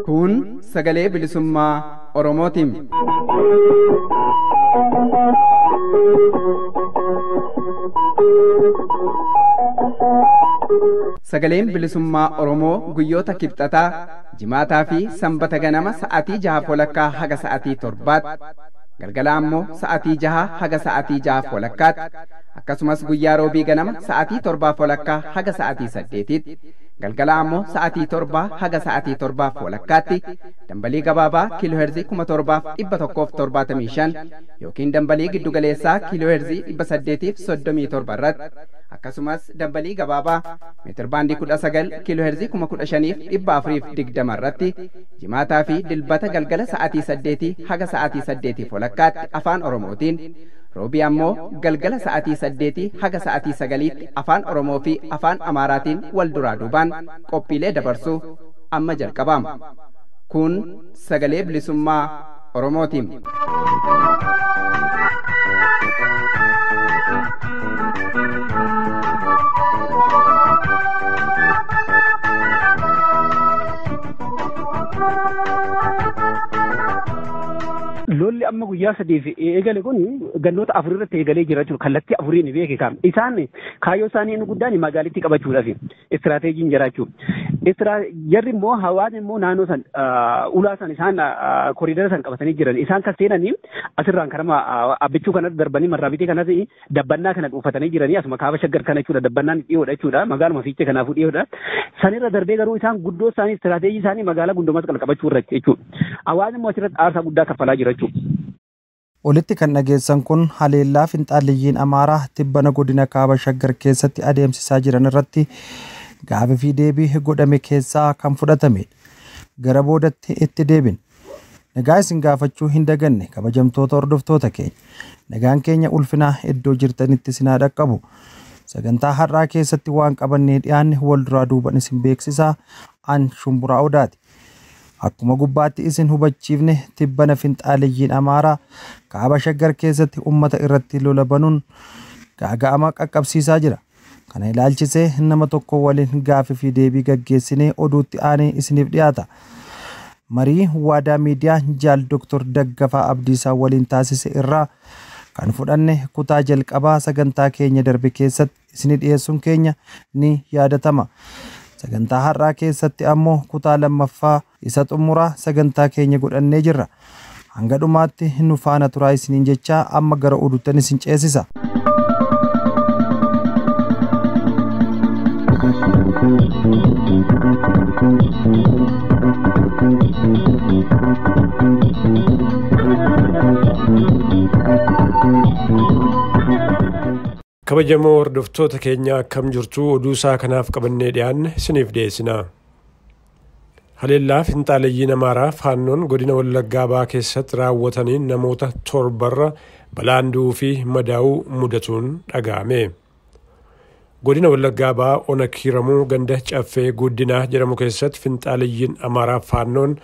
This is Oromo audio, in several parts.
Kun sagalee bilisummaa Oromootiin. Sagaleen bilisummaa Oromoo guyyoota kibxataa, jimaataa fi sanbata ganama sa'atii 6:30 haga sa'atii 7tti, galgala ammoo sa'atii 6 haga sa'atii 6:30tti, akkasumas guyyaa roobii ganama sa'atii 7:30 haga sa'atii 8tti, galgala ammoo sa'atii 7 haga sa'atii 7:30tti dambalii gabaabaa kiilooherzii 7175 yookiin dambalii giddugaleessaa kiilooherzii 837 irratti, akkasumas dambalii gabaabaa meetirbaandii 19 kiilooherzii 15420 irratti jimaataa fi dilbata galgala sa'atii 8 haga sa'atii 8:30tti afaan Oromootiin, roobii ammoo galgala sa'atii 8 haga sa'atii 9tti afaan Oromoo fi afaan Amaaraatiin wal duraa duubaan qophiilee dabarsuu amma jalqabama. Kun sagalee bilisummaa Oromootiin. Lolli amma guyyaa sadiif eegale kun gannoota afur irratti eegalee jira jechuudha. Kallattii afuriin beeke kaam. Isaan kaayyoo isaanii inni guddaan magaalitti qabachuudhaaf istiraateejiin jira jechuudha. Jarri immoo hawaasni immoo naannoo san ulaa san isaan koriidara san qabatanii jiran. Isaan kan seenanii asirraan karama abbichuu kanatti darbanii marraabitii kanatti dabbannaa kana dhuunfatanii jiranii asuma kaaba shaggar kana jechuudha. Dabbannaan dhiyoodha jechuudha. Magaaluma fiichee kanaafuu dhiyoodha. Sanirra darbee garuu isaan guddoo isaanii istiraateejii isaanii magaalaa gundomas qalqabachuu irratti jechuudha. Hawaasni immoo asirratti aarsaa guddaa kaffalaa jira jechuudha. Olitti kan dhageessan kun haleellaa finxaaliyyiin Amaaraa tibbana godina kaaba shaggar keessatti adeemsisaa jiran irratti gaafii fi deebii godhame keessaa kan fudhatame. Gara boodatti itti deebin. Nagaa isin gaafachuu hin daganne kabajamtoota hordoftoota keenya. Nagaan keenya ulfinaa iddoo jirtanitti isin haa dhaqqabu. Sagantaa har'aa keessatti waan qabannee dhiyaanne wal duraa duuban isin beeksisaa an Shumburaa Odaati. Akkuma gubbaatti isin hubachiifne tibbana finxaaliyyiin Amaaraa kaaba shaggar keessatti uummata irratti lola banuun gaaga'ama qaqqabsiisaa jira. Kana ilaalchisee nama tokko waliin gaafii fi deebii gaggeessinee oduutti aanee isiniif dhiyaata. Marii waadaa miidiyaa jaal Dr. Daggafaa Abdiisaa waliin taasise irraa kan fudhanne kutaa jalqabaa sagantaa keenya darbe keessatti isinii dhiyeessuun keenya ni yaadatama. Sagantaa har'aa keessatti ammoo kutaa lammaffaa isa xumuraa sagantaa keenya godhannee jirra. Hanga dhumaatti nu faana turaa isiniin jechaa amma gara oduuttan isin ceesisa. Kabajamoo hordoftoota keenya akkam jirtu oduu isaa kanaaf qabannee dhiyaanne isiniif dhiyeessina. Haleellaa finxaaleyyiin Amaaraa faannoon godina Wallaggaa Bahaa keessatti raawwataniin namoota torbarra balaan du'uu fi madaa'uu mudatuun dhaga'ame. Godina Wallaggaa Bahaa Ona Kiiramuu ganda Caffee Guddinaa jedhamu keessatti finxaaleyyiin Amaaraa faannoon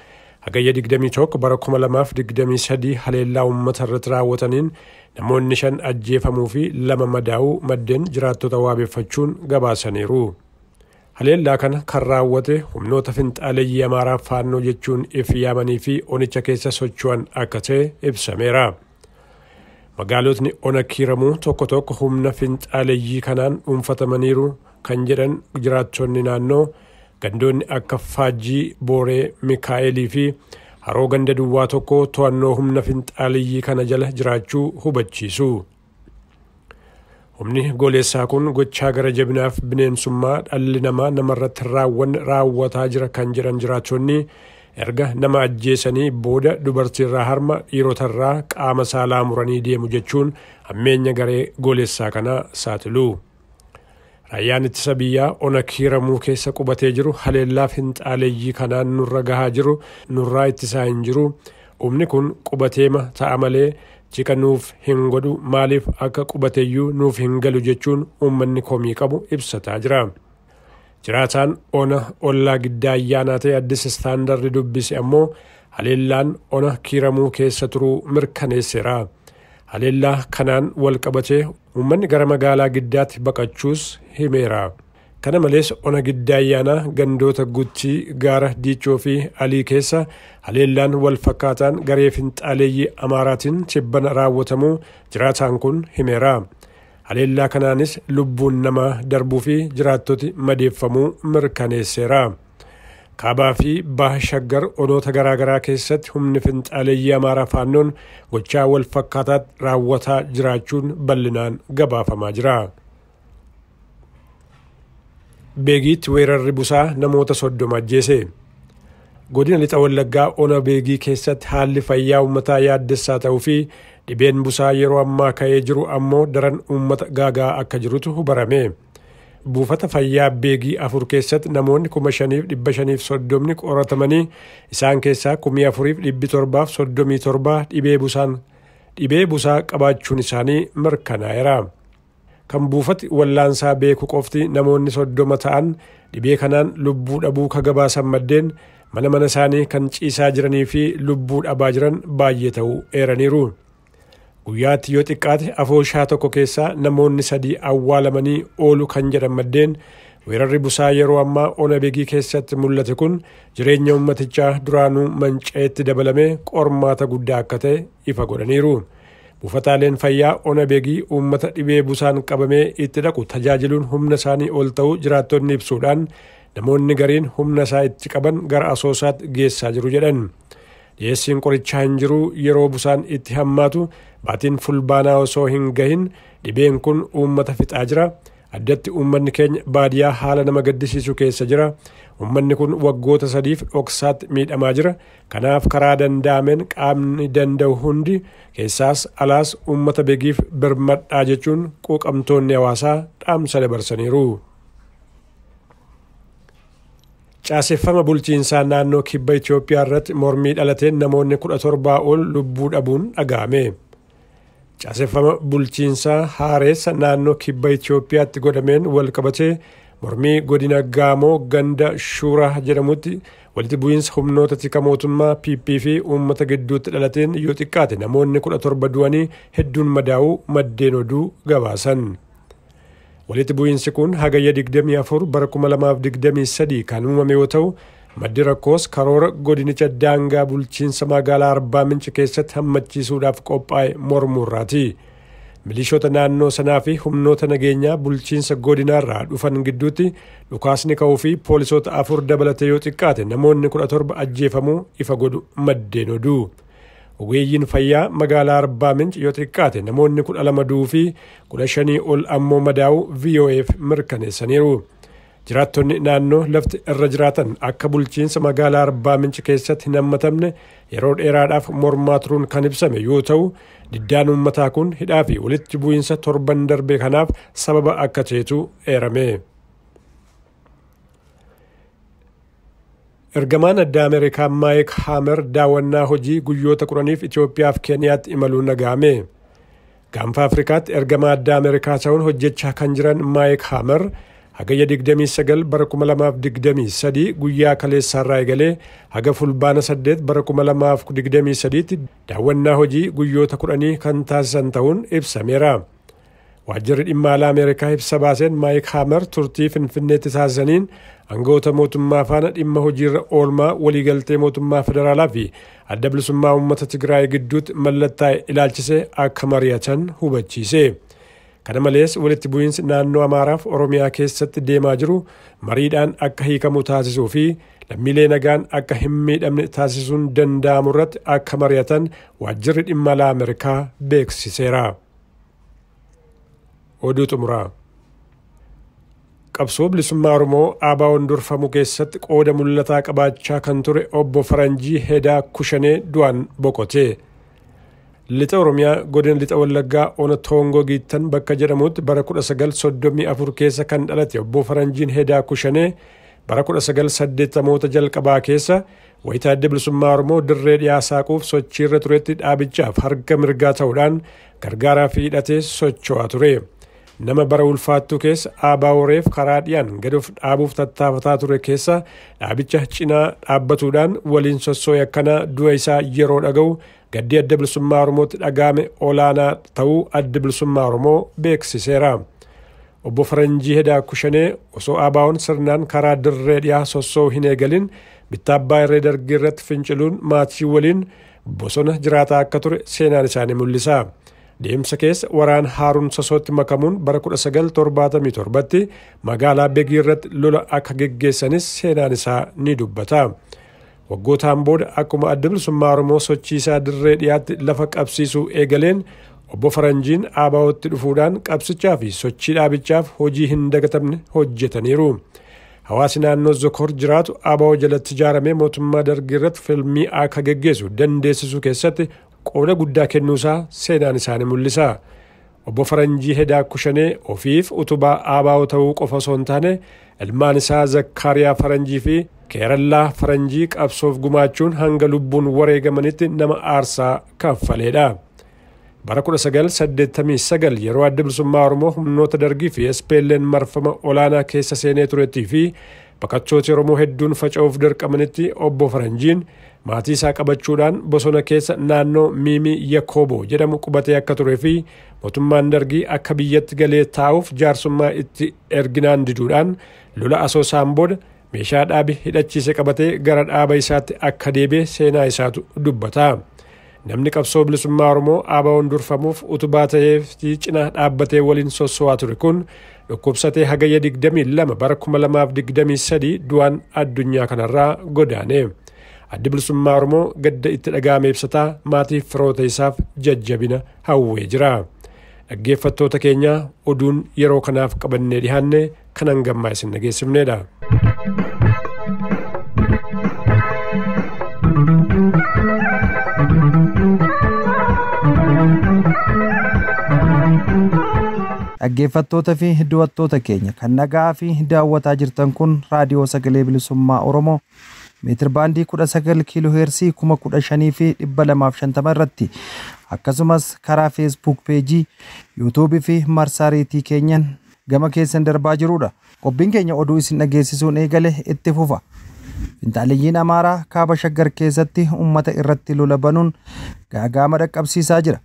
hagayya 21 bara 2023 haleellaa uummata irratti raawwataniin namoonni 5 ajjeefamuu fi 2 madaa'uu maddeen jiraattota waabeeffachuun gabaasaniiru. Haleellaa kana kan raawwate humnoota finxaaleyyii Amaaraa faannoo jechuun if yaamanii fi onicha keessa socho'an akka ta'e ibsameera. Magaalotni Ona Kiiramuu tokko tokko humna finxaaleyyii kanaan dhuunfatamaniiru kan jedhan jiraattonni naannoo gandoonni akka Faajjii, Booree, Mikaa'elii fi Haroo ganda duwwaa tokko to'annoo humna finxaaleyyii kana jala jiraachuu hubachiisu. Humni goleessaa kun gochaa gara jabinaaf bineensummaa dhalli namaa namarratti raawwataa jira kan jedhan jiraattonni erga nama ajjeesanii booda dubartiirraa harma dhiirotarraa qaama saalaa muranii deemu jechuun hammeenya garee goleessaa kanaa saaxilu. Raayyaan ittisa biyyaa Ona Kiiramuu keessa qubatee jiru haleellaa finxaaleyyii kanaan nurra gahaa jiru nurraa ittisaa hin jiru. Humni kun qubateema ta'a malee Cika nuuf hin godhu maaliif akka qubateeyyuu nuuf hin galu jechuun uummanni komii qabu ibsataa jira. Jiraataan ona ollaa giddaa ayyaanaa ta'e Addis Istaandardi dubbise ammoo haleellaan ona Kiiramuu keessa turuu mirkaneesseera. Haleellaa kanaan wal qabatee uummanni gara magaalaa Giddaatti baqachuus himeera. Kana malees ona Giddaa Ayyaanaa gandoota Guttii, Gaara Diichoo fi Alii keessa haleellaan wal fakkaataan garee finxaaleeyyii Amaaraatiin tibbana raawwatamuu jiraataan kun himeera. Haleellaa kanaanis lubbuun namaa darbuu fi jiraattoti madeeffamuu mirkaneesseera. Kaabaa fi Baha Shaggar onoota garaagaraa keessatti humni finxaaleeyyii Amaaraa Faannoon gochaa wal fakkaataatti raawwataa jiraachuun bal'inaan gabaafamaa jira. Beegiitti weerarri busaa namoota 30 ajjeese. Godina Lixa Wallaggaa ona Beegii keessatti haalli fayyaa uummataa yaaddessaa ta'uu fi dhibeen busaa yeroo ammaa ka'ee jiru ammoo daran uummata gaagaa akka jirutu hubarame. Buufata fayyaa Beegii 4 keessatti namoonni 5530 qoratamanii isaan keessaa 4737 dhibee busaa qabaachuun isaanii mirkanaa'eera. Kan buufati wallaansaa beeku qofti namoonni 30 ta'an dhibee kanaan lubbuu dhabuu ka gabaasan maddeen mana mana isaanii kan ciisaa jiranii fi lubbuu dhabaa jiran baay'ee ta'uu eeraniiru. Guyyaatti yoo xiqqaate afooshaa tokko keessaa namoonni 3 awwaalamanii oolu kan jedhan maddeen weerarri busaa yeroo ammaa ona Beegii keessatti mul'ate kun jireenya uummatichaa duraanuu manca'eetti dabalamee qormaata guddaa akka ta'e ifa godhaniiru. Buufataaleen fayyaa ona Beegii uummata dhibee busaan qabamee itti dhaqu tajaajiluun humna isaanii ol ta'uu jiraattonni ibsuudhaan namoonni gariin humna isaa itti qaban gara Asoosaatti geessaa jiru jedhan. Dhiyeessiin qorichaa hin jiru yeroo busaan itti hammaatu baatiin fulbaanaa osoo hin gahin dhibeen kun uummata fixaa jira. Addatti uummanni keenya baadiyyaa haala nama gaddisiisu keessa jira. Uummanni kun waggoota 3 dhoksaatti miidhamaa jira. Kanaaf karaa danda'ameen qaamni danda'u hundi keessaas alaas uummata Beegiif birmadhaa jechuun quuqamtoonni hawaasaa dhaamsa dabarsaniiru. Caaseffama bulchiinsaa naannoo kibba Itoophiyaa irratti mormii dhalateen namoonni 17 ol lubbuu dhabuun dhaga'ame. Caaseffama bulchiinsaa haareessa naannoo kibba Itoophiyaatti godhameen wal qabatee mormii godina Gaamoo ganda Shuuraa jedhamutti walitti bu'iinsa humnoota tika mootummaa PP fi uummata gidduutti dhalateen yoo xiqqaate namoonni 17 du'anii hedduun madaa'uu maddeen oduu gabaasan. Walitti bu'iinsi kun hagayya 24 bara 2023 kan uumame yoo ta'u maddi rakkoos karoora godinicha daangaa bulchiinsa magaalaa Arbaa Minch keessatti hammachiisuudhaaf qophaa'e mormuurraati. Milishoota naannoo sanaa fi humnoota nageenyaa bulchiinsa godinaarraa dhufan gidduutti dhukaasni ka'uu fi poolisoota 4 dabalatee yoo xiqqaate namoonni 17 ajjeefamuu ifa godhu maddeen oduu. Ogeeyyiin fayyaa magaalaa Arbaa Minch yoo xiqqaate namoonni 12 du'uu fi 15 ol ammoo madaa'uu VOAf mirkaneessaniiru. Jiraattonni naannoo lafti irra jiraatan akka bulchiinsa magaalaa Arbaa Minch keessatti hin hammatamne yeroo dheeraadhaaf mormaa turuun kan ibsame yoo ta'u diddaan uummataa kun hidhaa fi walitti bu'iinsa torban darbe kanaaf sababa akka ta'etu eerame. Ergamaan addaa Ameerikaa Maayik Haamer daawwannaa hojii guyyoota 10f Itoophiyaa fi Keeniyaatti imaluun dhaga'ame. Gaanfa Afrikaatti ergamaa addaa Ameerikaa ta'uun hojjechaa kan jiran Maayik Haamer hagayya 29 bara 2023 guyyaa kaleessaarraa eegalee haga fulbaana 8 bara 2023 daawwannaa hojii guyyoota 10 kan taasisan ta'uun ibsameera. Waajjirri dhimma alaa Ameerikaa ibsa baaseen Maayik Haamer turtii Finfinneetti taasisaniin aangawoota mootummaa faana dhimma hojiirra oolmaa waliigaltee mootummaa federaalaa fi adda bilisummaa uummata Tigraay gidduutti mallattaa'e ilaalchisee akka mari'atan hubachiise. Kana malees walitti bu'iinsi naannoo Amaaraaf Oromiyaa keessatti deemaa jiru mariidhaan akka hiikamu taasisuu fi lammiilee nagaan akka hin miidhamne taasisuun danda'amu irratti akka mari'atan waajjirri dhimma alaa Ameerikaa beeksiseera. Oduu xumuraa. Qabsoo bilisummaa Oromoo ABO'n durfamu keessatti qooda mul'ataa qabaachaa kan ture obbo Faranjii Hedaa Kushanee du'an boqote. Lixa Oromiyaa godina Lixa Wallaggaa ona Toongoo Giittan bakka jedhamutti bara 1934 keessa kan dhalate obbo Faranjiin Hedaa Kushanee bara 1980moota jalqabaa keessa wayitaa adda bilisummaa Oromoo dirree dhiyaa saaquuf sochiirra turetti dhaabichaaf harka mirgaa ta'uudhaan gargaaraa fi hidhatee socho'aa ture. Nama bara ulfaattuu keessa ABO-reef karaa dhiyaan gad of dhaabuuf tattaafataa ture keessa dhaabicha cinaa dhaabbatuudhaan waliin sossoo'e akkanaa du'a isaa yeroo dhaga'u gaddi Adda Bilisummaa Oromootti dhaga'ame olaanaa ta'uu Adda Bilisummaa Oromoo beeksiseera. Obbo Faranjii Hedaa Kushanee osoo ABO'n sirnaan karaa dirree dhiyaa sossoo'uu hin eegalin bittaa abbaa irree dargii irratti finciluun maatii waliin bosona jiraataa akka ture seenaan isaanii mul'isa. Deemsa keessa waraan Haaruun Sosootti makamuun bara 1977tti magaalaa Begii irratti lola akka geggeessanis seenaan isaa ni dubbata. Waggootaan booda akkuma Adda Bilisummaa Oromoo sochii isaa dirree dhiyaatti lafa qabsiisuu eegaleen Obbo Faranjiin ABO'tti dhufuudhaan qabsichaa fi sochii dhaabichaaf hojii hin dagatamne hojjetaniiru. Hawaasi naannoo Zokor jiraatu ABO jalatti ijaaramee mootummaa dargii irratti filmii akka geggeessu dandeessisuu keessatti qooda guddaa kennuusaa seenaan isaanii mul'isa. Obbo Faranjii Hedaa Kushanee ofiif utubaa ABO ta'uu qofa osoo hin taane ilmaan isaa Zakkaariyaa Faranjii fi Keerallaa Faranjii qabsoof gumaachuun hanga lubbuun wareegamanitti nama aarsaa kaffaleedha. Bara 1989 yeroo Adda Bilisummaa Oromoo humnoota dargii fi SPLN marfama olaanaa keessa seenee turettii fi baqattoota Oromoo hedduun faca'uuf dirqamanitti Obbo Faranjiin maatii isaa qabachuudhaan bosona keessa naannoo Miimii Yakooboo jedhamu qubatee akka turee fi mootummaan dargii akka biyyatti galee taa'uuf jaarsummaa itti erginaan diduudhaan lola asoosaan booda meeshaa dhaabi hidhachiise qabatee gara dhaaba isaatti akka deebi'e seenaa isaatu dubbata. Namni qabsoo bilisummaa Oromoo ABO'n durfamuuf utubaa ta'ee fi cinaa dhaabbatee waliin sossoo'aa ture kun dhukkubsatee hagayya 22 bara 2023 du'aan addunyaa kanarraa godaane. Addi Bilisummaa Oromoo gadda itti dhaga'ame ibsataa maatii firoota isaaf jajjabina hawwee jira. Dhaggeeffattoota keenya oduun yeroo kanaaf qabannee dhiyaanne kan hangammaa isin dhageessifnedha. Dhaggeeffattoota fi daawwattoota keenya kan nagaa fi daawwataa jirtan kun raadiyoo sagalee bilisummaa Oromoo meetir baandii 19 kiiloo heersii 15,250 irratti akkasumas karaa Facebook peejii yuutuubii fi marsariitii keenyan gama keessan darbaa jirudha. Qophiin keenya oduu isin dhageessisuun eegale itti fufa. Finxaaliyyiin Amaaraa kaaba Shaggar keessatti uummata irratti lola banuun gaagaama dhaqqabsiisaa jira.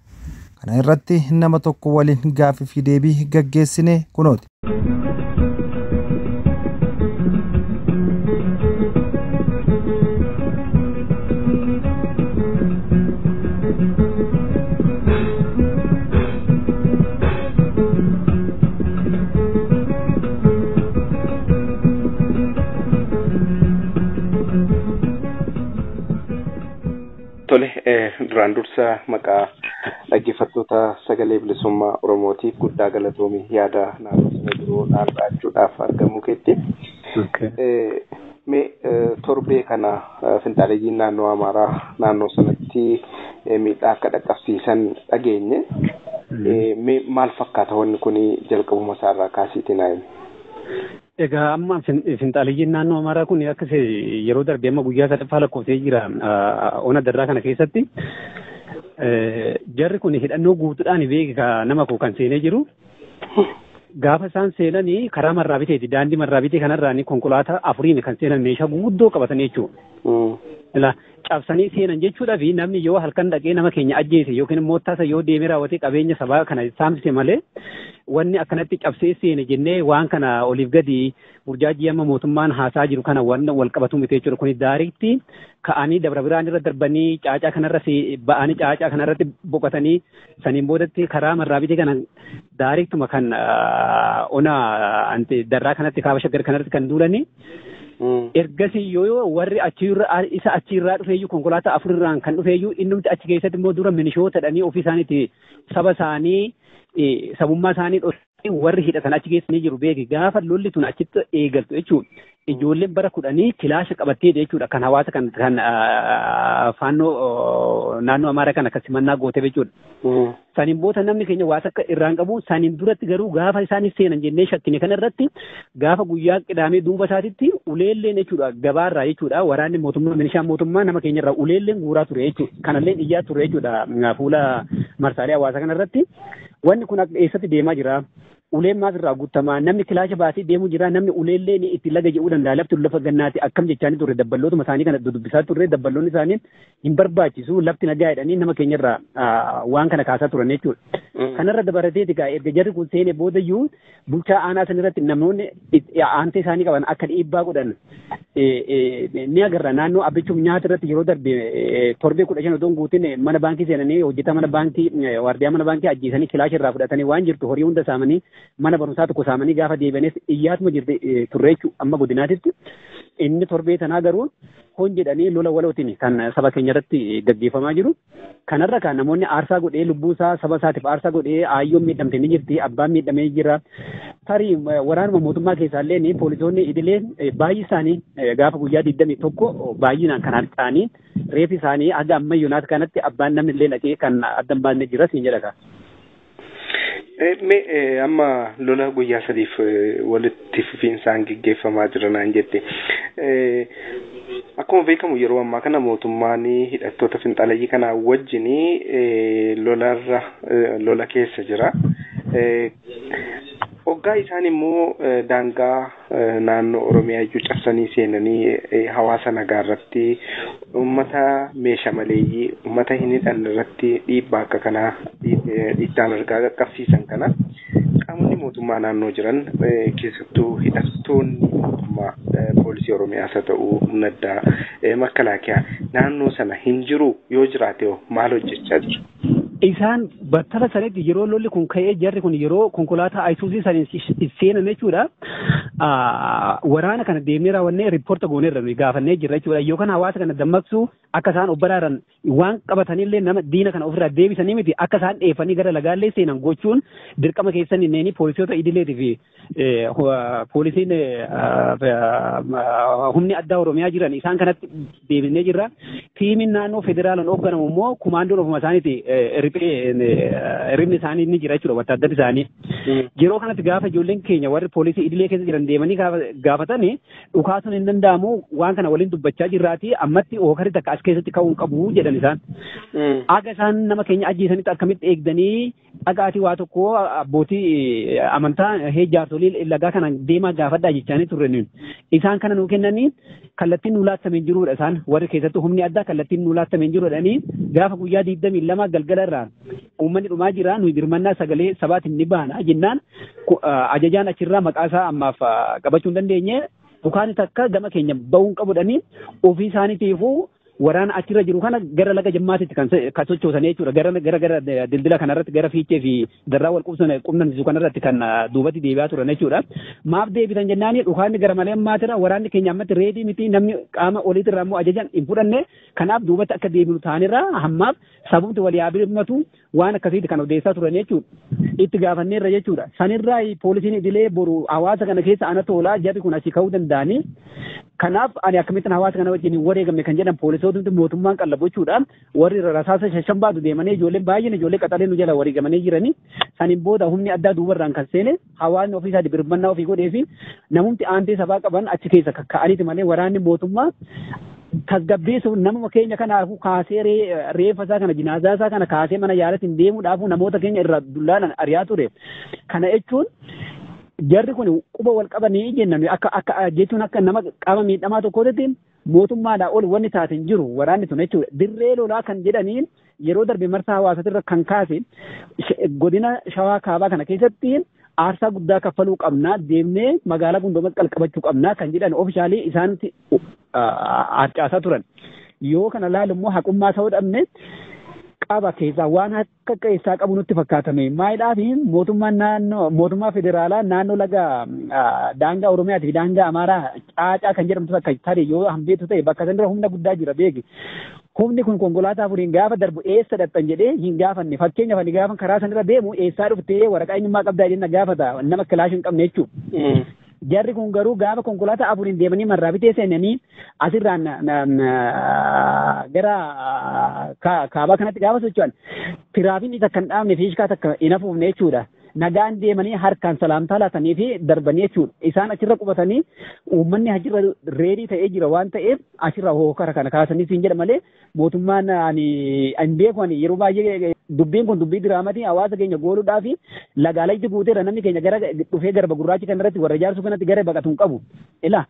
Kana irratti nama tokko waliin gaaffii fi deebii gaggeessine kunooti. Tole, duraan dursa maqaa dhaggeeffattoota sagalee bilisummaa Oromootiif guddaa galatoomii yaada naannoo sana jiru dhaabachuudhaaf argamuu keetti. Mee torbee kana finxaaliyyiin naannoo Amaaraa naannoo sanatti miidhaa akka dhaqqabsiisan dhageenye. Mee maal fakkaata wanni kun jalqabuma isaarraa kaasiitii naa himi? Egaa amma finxaaliyyiin naannoo Amaaraa kun akka yeroo darbe amma guyyaa sadaffaa lakkoofsee jira ona darraa kana keessatti. Jarri kun hidhannoo guutuudhaan beeka nama koo kan seenee jiru. Gaafa isaan seenanii karaa marraa biteeti daandii marraa bitee kanarraan konkolaataa afuriin kan seenan meeshaa guguddoo qabatanii jechuudha. Cabsanii seenan jechuudhaa fi namni yoo halkan dhaqee nama keenya ajjeese yookiin immoo tasa yoo deemee raawwatee qabeenya sabaa kana saamsise malee wanni akkanatti cabsee seene jennee waan kana oliif gadi burjaajii amma mootummaan haasaa jiru kana waan wal qabatu miti jechuudha. Kuni daariitti ka'anii dabra biraan irra darbanii caacaa kanarra ba'anii caacaa kanarratti boqotanii saniin boodatti karaa marraa bitee kana daariittuma kan ona darraa kanatti kaaba Shaggar kanarratti kan duulanii. Ergasii yoo warri achirra isa achirraa dhufeeyyuu konkolaataa afurirraan kan dhufeeyyuu innumti achi keessatti immoo dura minishoota jedhanii ofii isaaniitti saba isaanii sabummaa isaanii dhoksanii warri hidhatan achi keessa ni jiru beeki gaafa lolli tun achitti eegaltu jechuudha. Ijoolleen bara 10 kilaasha qabattee jechuudha kan hawaasa kan faannoo naannoo Amaaraa kan akka simannaa goote jechuudha. Saniin booda namni keenya waas akka irraan qabu saniin duratti garuu gaafa isaan seenan jennee shakkine kana irratti gaafa guyyaa qidaamee duuba isaatitti uleelleen jechuudha gabaarraa jechuudha waraanni mootummaa milishaan mootummaa nama keenya irraa uleelleen guuraa ture jechuudha. Kanallee iyyaa ture jechuudha fuula marsaalee hawaasaa kana irratti. Wanni kun eessatti deemaa jira? Uleen maaf irraa guutamaa namni kilaasha baasee deemuu jira namni uleellee ni itti laga jedhuu danda'a lafti lafa gannaati akkam jechaanii turre dabballootuma isaanii kana dudubbisaa turre dabballoonni isaanii hin barbaachisu lafti nagaa jedhanii nama keenyarraa waan kana kaasaa turan jechuudha. Kanarra dabalateeti gaa erga jarri kun seenee boodayyuu bulchaa aanaa sanarratti namoonni aantee isaanii qaban akka dhiibbaa godhan ni agarra naannoo abbichuuf nyaata irratti yeroo darbe torbee 15 otoo hin guutin mana baankii seenanii hojjetaa mana baankii waardiyaa mana baankii ajjeesanii kilaasha irraa fudhatanii waan jirtu horii hunda saamanii mana barumsaa tokko saamanii gaafa deebi'anis iyyaatuma jirti turre jechuudha amma godinaatitti. Inni torbee tanaa garuu hon jedhanii lola walootiin kan saba keenya irratti gaggeeffamaa jiru. Kanarra kan namoonni aarsaa godhee lubbuu isaa saba isaatiif aarsaa godhee aayyoon miidhamte ni jirti abbaan miidhamee jira. Tarii waraanuma mootummaa keessaallee ni poolisoonni idilee baay'ee isaanii gaafa guyyaa 21 baay'inaan kan harca'anii reefi isaanii haga amma yoonaas kanatti abbaan namni illee dhaqee kan adda hin baasne jira siin jedha. Mee amma lola guyyaa sadiif walitti fufiinsaan gaggeeffamaa jira naan jette. Akkuma beekamu yeroo ammaa kana mootummaan hidhattoota finxalayyii kanaa wajjin lolarra lola keessa jira. Hoggaa isaan immoo daangaa naannoo Oromiyaa iyyuu cabsanii seenanii hawaasa nagaa irratti uummata meeshaa maleeyyii uummata hin hidhanne irratti dhiibbaa akka kanaa dhiittaan argaa qaqqabsiisan kana qaamonni mootummaa naannoo jiran keessattuu hidhattoonni mootummaa poolisii Oromiyaas haa ta'u humna addaa makalaakiyaa naannoo sana hin jiru yoo jiraate maal hojjechaa jiru? Isaan battala sanitti yeroo lolli kun ka'ee jarri kun yeroo konkolaataa Ayisuuzii saniin seenan jechuudha. Waraana kana deemnee raawwannee riippoorta gooneerra nuyi gaafannee jirra jechuudha. Yookaan hawaasa kana dammaqsuu akka isaan of baraaran waan qabatanillee nama diina kana ofirraa deebisanii miti akka isaan dheeffanii gara lagaallee seenan gochuun dirqama keessan inneeni poolisoota idileetii fi poolisiin humni addaa Oromiyaa jiran isaan kanatti deebisnee jirra. Tiimiin naannoo federaalaan hoogganamu immoo kumaandoon ofuma isaaniiti ribni isaanii ni jira jechuudha wattaaddarri isaanii. Yeroo kanatti gaafa ijoolleen keenya warri poolisii idilee keessa jiran deemanii gaafatanii dhukaasuun hin danda'amu waan kana waliin dubbachaa jirraati ammatti hookarri takka as keessatti ka'uu hin qabu jedhan isaan. Aga isaan nama keenya ajjeesanitti akkamitti eegdanii dhagaatii waa tokko abbootii amantaa hee jaarsolii lagaa kana deemaa gaafadhaa jechaanii turre nuyi. Isaan kana nuu kennanii kallattiin nuu laattamee jiruudha isaan warri keessattuu humni addaa kallattiin nuu laattamee jiruudhaanii gaafa guyyaa 22 galgala irraa uummanni dhumaa jira nuyi birmannaa sagalee sabaatiin ni baana jennaan ajajaan achirraa maqaa isaa ammaaf qabachuu hin dandeenye dhukaani takka gama keenya bahuu hin qabudhanii ofii isaaniitiifuu waraana achirra jiru kana gara laga jammaatitti kan sochoosan jechuudha. Gara gara gara dildila kanarratti gara fiichee fi darraa wal qunnamsiisu kanarratti kan duubatti deebi'aa turan jechuudha. Maaf deebitan jennaani dhukaanni gara malee ammaatira waraanni keenya ammatti reedii miti namni qaama oliitirraa immoo ajajan hin fudhanne kanaaf duubatti akka deebinu ta'anirra hammaaf sababni walii haa birmatu waan akkasiitti kan odeessaa turan jechuudha. Itti gaafanneerra jechuudha. Sanirraa poolisiin idilee boru hawaasa kana keessa ana toolaa jarri kun asii ka'uu danda'anii kanaaf ani akkamittiin hawaasa kana wajjin hin wareegamne kan jedhan poolisootni mootummaan qallabu jechuudha. Warri rasaasa shashambaatu deemanii ijoolleen baay'een ijoollee qaxalee nu jala wareegamanii jiranii. Saniin booda humni addaa duubarraan kan seene hawaasni ofii isaa birmannaa ofii godhee fi namumti aantee sabaa qaban achi keessa kakka'aniiti malee waraanni mootummaa tasgabbeessuuf nama keenya kanaafuu kaasee reeffa isaa kana jinaazaa isaa kana kaasee mana yaalatiin deemuudhaafuu namoota keenya irraa dullaalan ari'aa ture. Kana jechuun jarri kun quba wal qabanii jennan akka akka jechuun akka nama qaama miidhamaa tokkootti mootummaadhaa ol wanni taate hin jiru waraanni sun jechuudha. Dirree lolaa kan jedhaniin yeroo darbe marsaa hawaasaatirra kan kaase godina shawaa kaabaa kana keessatti aarsaa guddaa kaffaluu qabnaa deemnee magaalaa Gundoo Masqal qabachuu qabnaa kan jedhan oofishaalii isaanitti harcaasaa turan. Yoo kana laalu immoo haqummaa ta'uu dhabne qaba keessaa waan akka keessaa qabu nutti fakkaatame. Maayidhaaf mootummaan naannoo mootummaa federaalaa naannoo laga daangaa Oromiyaatii fi daangaa Amaaraa Caacaa kan jedhamtu bakka tarii yoo hambeetu ta'e bakka sanarra humna guddaa jira beeki. Humni kun konkolaataa afuriin gaafa darbu eessa dhaqxan jedhee hin gaafanne. Fakkeenyaaf ani gaafa karaa sanarra deemu eessaa dhuftee waraqaa eenyummaa qabdaa jedhee na gaafata nama kilaashii hin qabne jechuudha. Jarri kun garuu gaafa konkolaataa afuriin deemanii marraa bitee seenanii asirraan gara kaabaa kanatti gaafa socho'an tiraafiin takka hin dhaabne fiishkaa takka hin hafuufne jechuudha. Nagaan deemanii harkaan salaamtaa laatanii fi darbanii jechuudha. Isaan achirra qubatanii uummanni achirra reedii ta'ee jira waan ta'eef achirra hookara kana kaasanii siin jedha malee mootummaan ani hin beeku ani yeroo baay'ee Dubbiin kun dubbii diraamaatiin hawaasa keenya gooluudhaa fi lagaalatti guuteera namni keenya gara dhufee garba gurraacha kanarratti warra jaarsuu kanatti gara baqatu hin qabu. Ilaa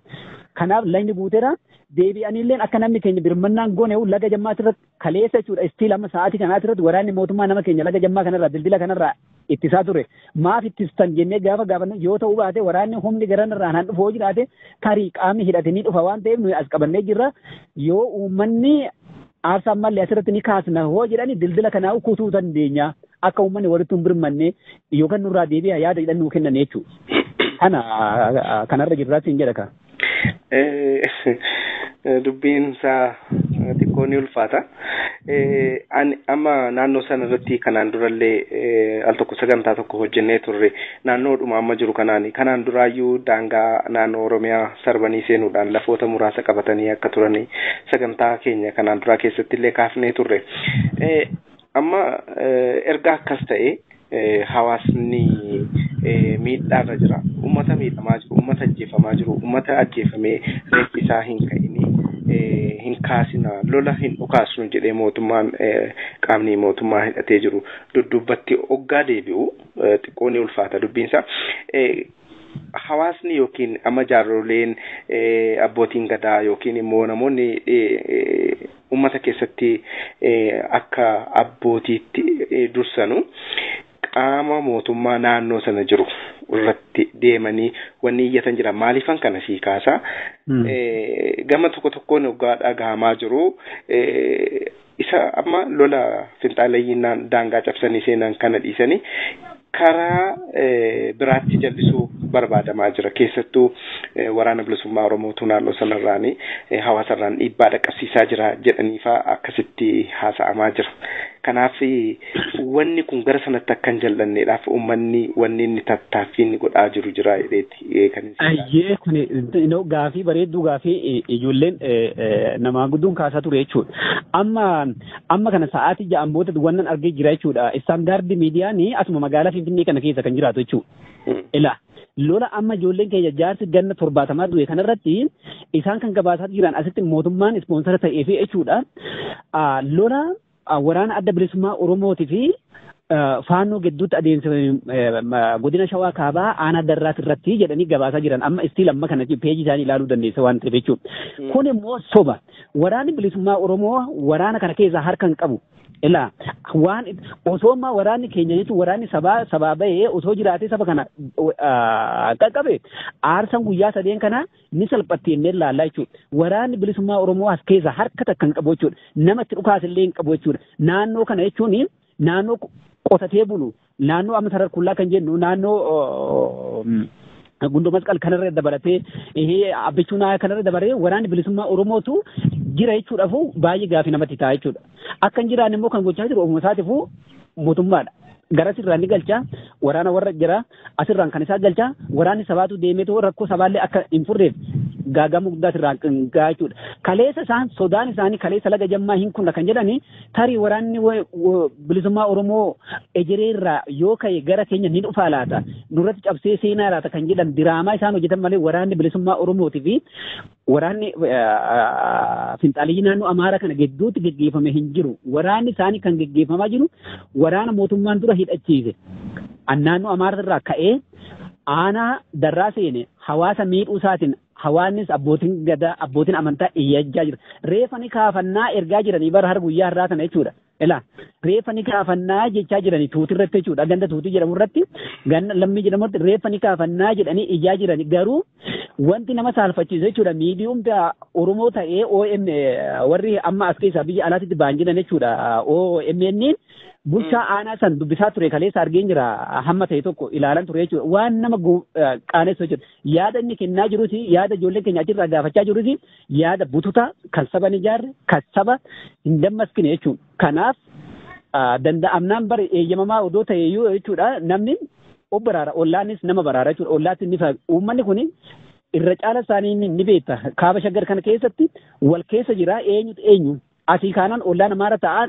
kanaaf lagni guuteera deebi'aniilleen akka namni keenya birmannaan goone laga jammaa irratti kaleessa jechuudha. Istiil amma sa'aatii kanaatti irratti waraanni mootummaa nama keenya laga jammaa kanarraa dildila kanarraa ittisaa ture. Maaf ittistan jennee gaafa gaafannu yoo ta'uu baate waraanni humni garanarraan han dhufu jiraate tarii qaamni hidhatee ni dhufa waan ta'eef nuyi as qabannee jirra. Yoo uummanni aarsaa ammallee asirratti ni kaasna hoo jedhani dildila kanaa kutuu dandeenya. Akka uummanni walitti hin birmanne yookaan nurraa deebi'a yaada jedhan nuu kennan jechuudha. Kana kanarra jirraatti hin jedha ka. Dubbiin isaa xiqqoo ni ulfaata. Ani amma naannoo sana irratti kanaan durallee al tokko sagantaa tokko hojjennee turre naannoodhuma amma jiru kanaani. Kanaan duraayyuu daangaa naannoo Oromiyaa sarbanii seenuudhaan lafoota muraasa qabatanii akka turanii sagantaa keenya kanaan duraa keessatti illee kaafnee turre. Amma erga akkas ta'e hawaasni miidhaarra jira. Uummata miidhamaa jiru, uummata ajjeefamaa jiru, uummata ajjeefamee reeffi isaa hin ka'ini, hin kaasina, lola hin dhukaasnu jedhee mootummaan qaamni mootummaa hidhatee jiru duddubbatti hoggaa deebi'u xiqqoo ni ulfaata dubbiinsa. Hawaasni yookiin amma jaarroleen abbootiin gadaa yookiin immoo namoonni uummata keessatti akka abbootiitti dursanu qaama mootummaa naannoo sana jiru irratti deemanii wanni iyyatan jira. Maaliifan kana sii kaasaa? Gama tokko tokkoon hoggaa dhagahamaa jiru. Isa amma lola finxaalayyiin daangaa cabsanii seenan kana dhiisanii karaa biraatti jal'isuu barbaadamaa jira. Keessattuu waraana bilisummaa Oromootu naannoo sanarraani hawaasarraan dhiibbaa dhaqqabsiisaa jira jedhaniifaa akkasitti haasa'amaa jira. Kanaaf wanni kun gara sanatti akka hin jal'anneedhaaf uummanni wanni inni tattaaffii inni godhaa jiru jira jedheeti kan inni. Ayyee kun gaafii bareedduu gaafii ijoolleen namaa gudduun kaasaa ture jechuudha. Amma kana sa'aatii ja'an booda wannan argee jira jechuudha. Istaandaardi miidiyaan asuma magaalaa Finfinnee kana keessa kan jiraatu jechuudha. Ilaa lola amma ijoolleen keenya jaarsi ganna 70 du'e kanarratti isaan kan gabaasaa jiran asitti mootummaan ispoonsara ta'ee fi jechuudha. Lola waraana adda bilisummaa Oromootii fi faannoo gidduutti adeemsifame godina Shawaa Kaabaa aanaa Darraas irratti jedhanii gabaasaa jiran amma istiil amma kana peejii isaanii ilaaluu dandeessa waan ta'eef jechuudha. Kun immoo soba. Waraanni bilisummaa Oromoo waraana kana keessaa harka hin qabu. Ilaa waan osoo ammaa waraanni keenya jechuun waraanni sabaa bahee osoo jiraatee saba kana qaqqabe aarsaan guyyaa sadeen kana ni salphatti jennee ilaallaa jechuudha. Waraanni bilisummaa Oromoo as keessaa harka takka hin qabu jechuudha. Nama itti dhukaas illee hin qabu jechuudha. Naannoo kana jechuun naannoo qotatee bulu naannoo amma sadarkullaa kan jennu naannoo Gundoo Masqal kanarra dabalatee Abbichuu Naayaa kanarra dabalatee waraanni bilisummaa Oromootu jira jechuudhaafu baay'ee gaafii namatti ta'a jechuudha. Akka hin jiraanne immoo kan gochaa jiru ofuma isaatiifuu mootummaadha. Gara asirraan ni galcha waraana warra jira asirraan kan isaa galcha waraanni sabaatu deemeetoo rakkoo sabaallee akka hin furreef gaagama guddaa asirraan gahaa jechuudha. Kaleessa isaan sodaan isaanii kaleessa laga jammaa hin kunna kan jedhani tarii waraanni bilisummaa Oromoo ejereerraa yoo ka'e gara keenya ni dhufaa laata nurratti cabsee seenaa laata kan jedhan diraamaa isaan hojjetan malee waraanni bilisummaa Oromootii fi waraanni finxaaliyyi naannoo Amaaraa kana gidduutti geggeeffame hin jiru. Waraanni isaanii kan geggeeffamaa jiru waraana mootummaan dura hidhachiise. Naannoo Amaaraa irraa ka'ee aanaa Darraa seene hawaasa miidhuu isaatiin hawaasnis abbootiin gadaa abbootiin amantaa iyyachaa jira. Reefa ni kaafannaa ergaa jiranii bara har guyyaa har'aa kana jechuudha. Ilaa reefa ni kaafannaa jechaa jiranii tuutii irratti jechuudha. Ganda tuutii jedhamu irratti ganda lammii jedhamu irratti reefa ni kaafannaa jedhanii iyyaa jiranii garuu wanti nama saalfachiisu jechuudha. Miidiyumti Oromoo ta'ee OM warri amma as keessaa biyya alaatitti ba'an jiran jechuudha. OMN bulchaa aanaa san dubbisaa ture kaleessa argeen jira hamma ta'e tokko ilaalan ture jechuudha. Waan nama qaanessu jechuudha. Yaada inni kennaa jiruti yaada ijoolleen keenya achirraa gaafachaa jiruti yaada bututa kan saba hin ijaarre kan saba hin dammaskine jechuudha. Kanaaf danda'amnaan bare eeyyamamaa odoo ta'e iyyuu jechuudha namni of baraara ollaanis nama baraara jechuudha. Ollaatti ni uummanni kun irra caala isaanii ni beekta. Kaaba Shaggar kana keessatti wal keessa jira eenyutu eenyu asii kaanaan ollaan amaara ta'a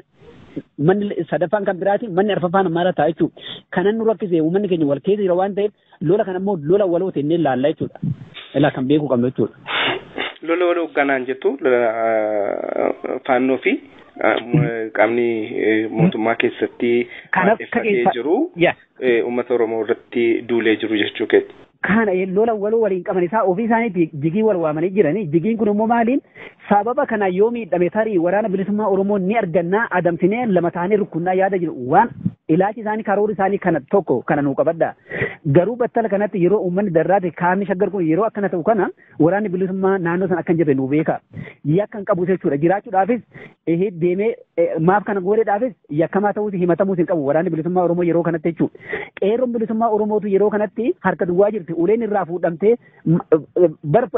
manni sadaffaan kan biraati manni arfaffaan amaara ta'a jechuudha. Kanan nu rakkise uummanni keenya wal keessa jira waan ta'eef lola kana immoo lola waloo ta'e laalla jechuudha. Ilaa kan beekuu qabnu jechuudha. Lola waloo ganaan jettu lola faannoo fi Qaamni mootummaa keessatti maadheffatee jiru uummata Oromoo irratti duulee jiru jechuu keeti. Kana lola waloo waliin qaban isaa ofii isaaniitti jigii wal waamanii jiranii. Jigiin kun immoo maaliin sababa kana yoo miidhame tarii waraana bilisummaa Oromoo ni argannaa adamsinee lama taanee rukunnaa yaada jiru waan ilaalchi isaanii karoora isaanii kana tokko kana nuu qabadha. Garuu battala kanatti yeroo uummanni darraate kaamni shaggar kun yeroo akkana ta'u kana waraanni bilisummaa naannoo sana akka hin jirre nuu beeka. Yakka hin qabu jechuudha. Jiraachuudhaafis deemee maaf kana gooleedhaafis yakkamaa ta'uus himatamuus hin qabu waraanni bilisummaa Oromoo yeroo kanatti jechuudha. Qeerroon bilisummaa Oromootu yeroo kanatti harka duwwaa jirti. Uleen irraa fuudhamtee bar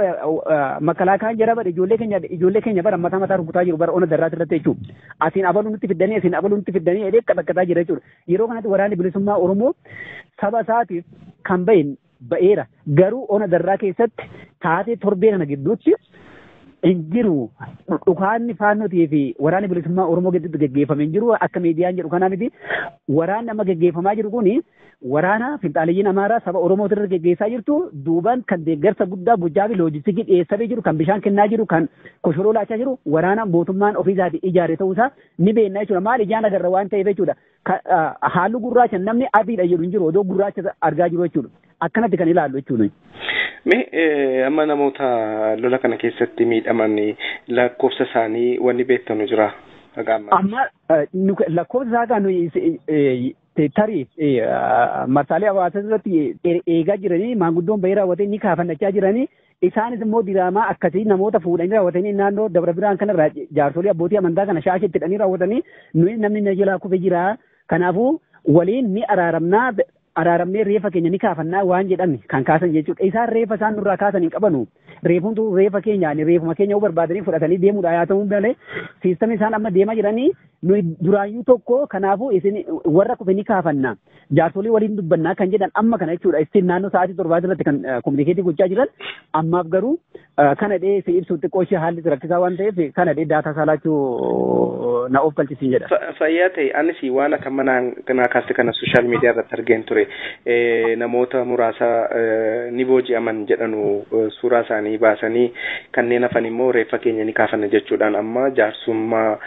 makalaakaan jara bara ijoollee keenya bara mataa mataa rukutaa jiru bara ona darraati irratti jechuudha. Asiin abaluu nutti fiddanii asiin abaluu nutti fiddanii jedhee qaxaqataa jira jechuudha. Yeroo kanatti waraanni bilisummaa Oromoo saba isaatiif kan bahe ba'eera. Garuu ona darraa keessatti taatee torbee kana gidduutti hin jiru. Dhukaanni faannootii fi waraanni bilisummaa Oromoo gidduutti geggeeffame hin jiru. Akka miidiyaan jedhu kanaa miti. Waraanni amma geggeeffamaa jiru kuni waraana finxaaliyyiin Amaaraa saba Oromoo irra geggeessaa jirtu duubaan kan deeggarsa guddaa bojjaa fi loojistikii dhiyeessanii jiru kan bishaan kennaa jiru kan koshoroo laachaa jiru waraana mootummaan ofii isaatii ijaare ta'uusaa ni beekna jechuudha. Maal ijaan agarra waan ta'eef jechuudha. Halluu gurraacha namni adiidha jedhu hin jiru odoo gurraacha argaa jiru jechuudha. Akkanatti kan ilaallu jechuudha. Mee amma namoota lola kana keessatti miidhaman lakkoofsa isaanii wanni beektanu jira? Amma lakkoofsa isaa kan tarii marsaalee hawaasaa irratti eegaa jiranii maanguddoon bahee raawwatee ni kaafannachaa jiranii isaanis immoo diraamaa akkasii namoota fuudhanii raawwatanii naannoo Dabra Biraan kanarraa jaarsolii abbootii amantaa kana shaashii itti hidhanii raawwatanii nuyi namni na jalaa kufe jira kanaafuu waliin ni araaramnaa araaramnee reefa keenya ni kaafannaa waan jedhan kan kaasan jechuudha. Isaan reefa isaan nurraa kaasan hin qabanu. Reefuun reefa keenya reefuma keenya barbaadanii fudhatanii deemuudha yaa ta'u malee siistamni isaan amma deemaa jiranii nuyi duraayyuu tokko kanaafuu isin warra kufe ni kaafanna. Jaarsolii waliin dubbannaa kan jedhan amma kana jechuudha. Isin naannoo sa'aatii 7 irratti kan kominikeetii gochaa jiran ammaaf garuu kana dhee si ibsu xiqqoo ishee haalli rakkisaa waan ta'eef kana dhee daataa saalaachuu na of galchisiin jedha. Fayyaa ta'e anis waan akka manaa kaaste kana sooshaal miidiyaa irratti argeen ture. Namoota muraasa ni booji'aman jedhanu suuraa isaanii baasanii kanneen hafan immoo reeffa keenya ni kaafanna jechuudhaan amma jaarsummaa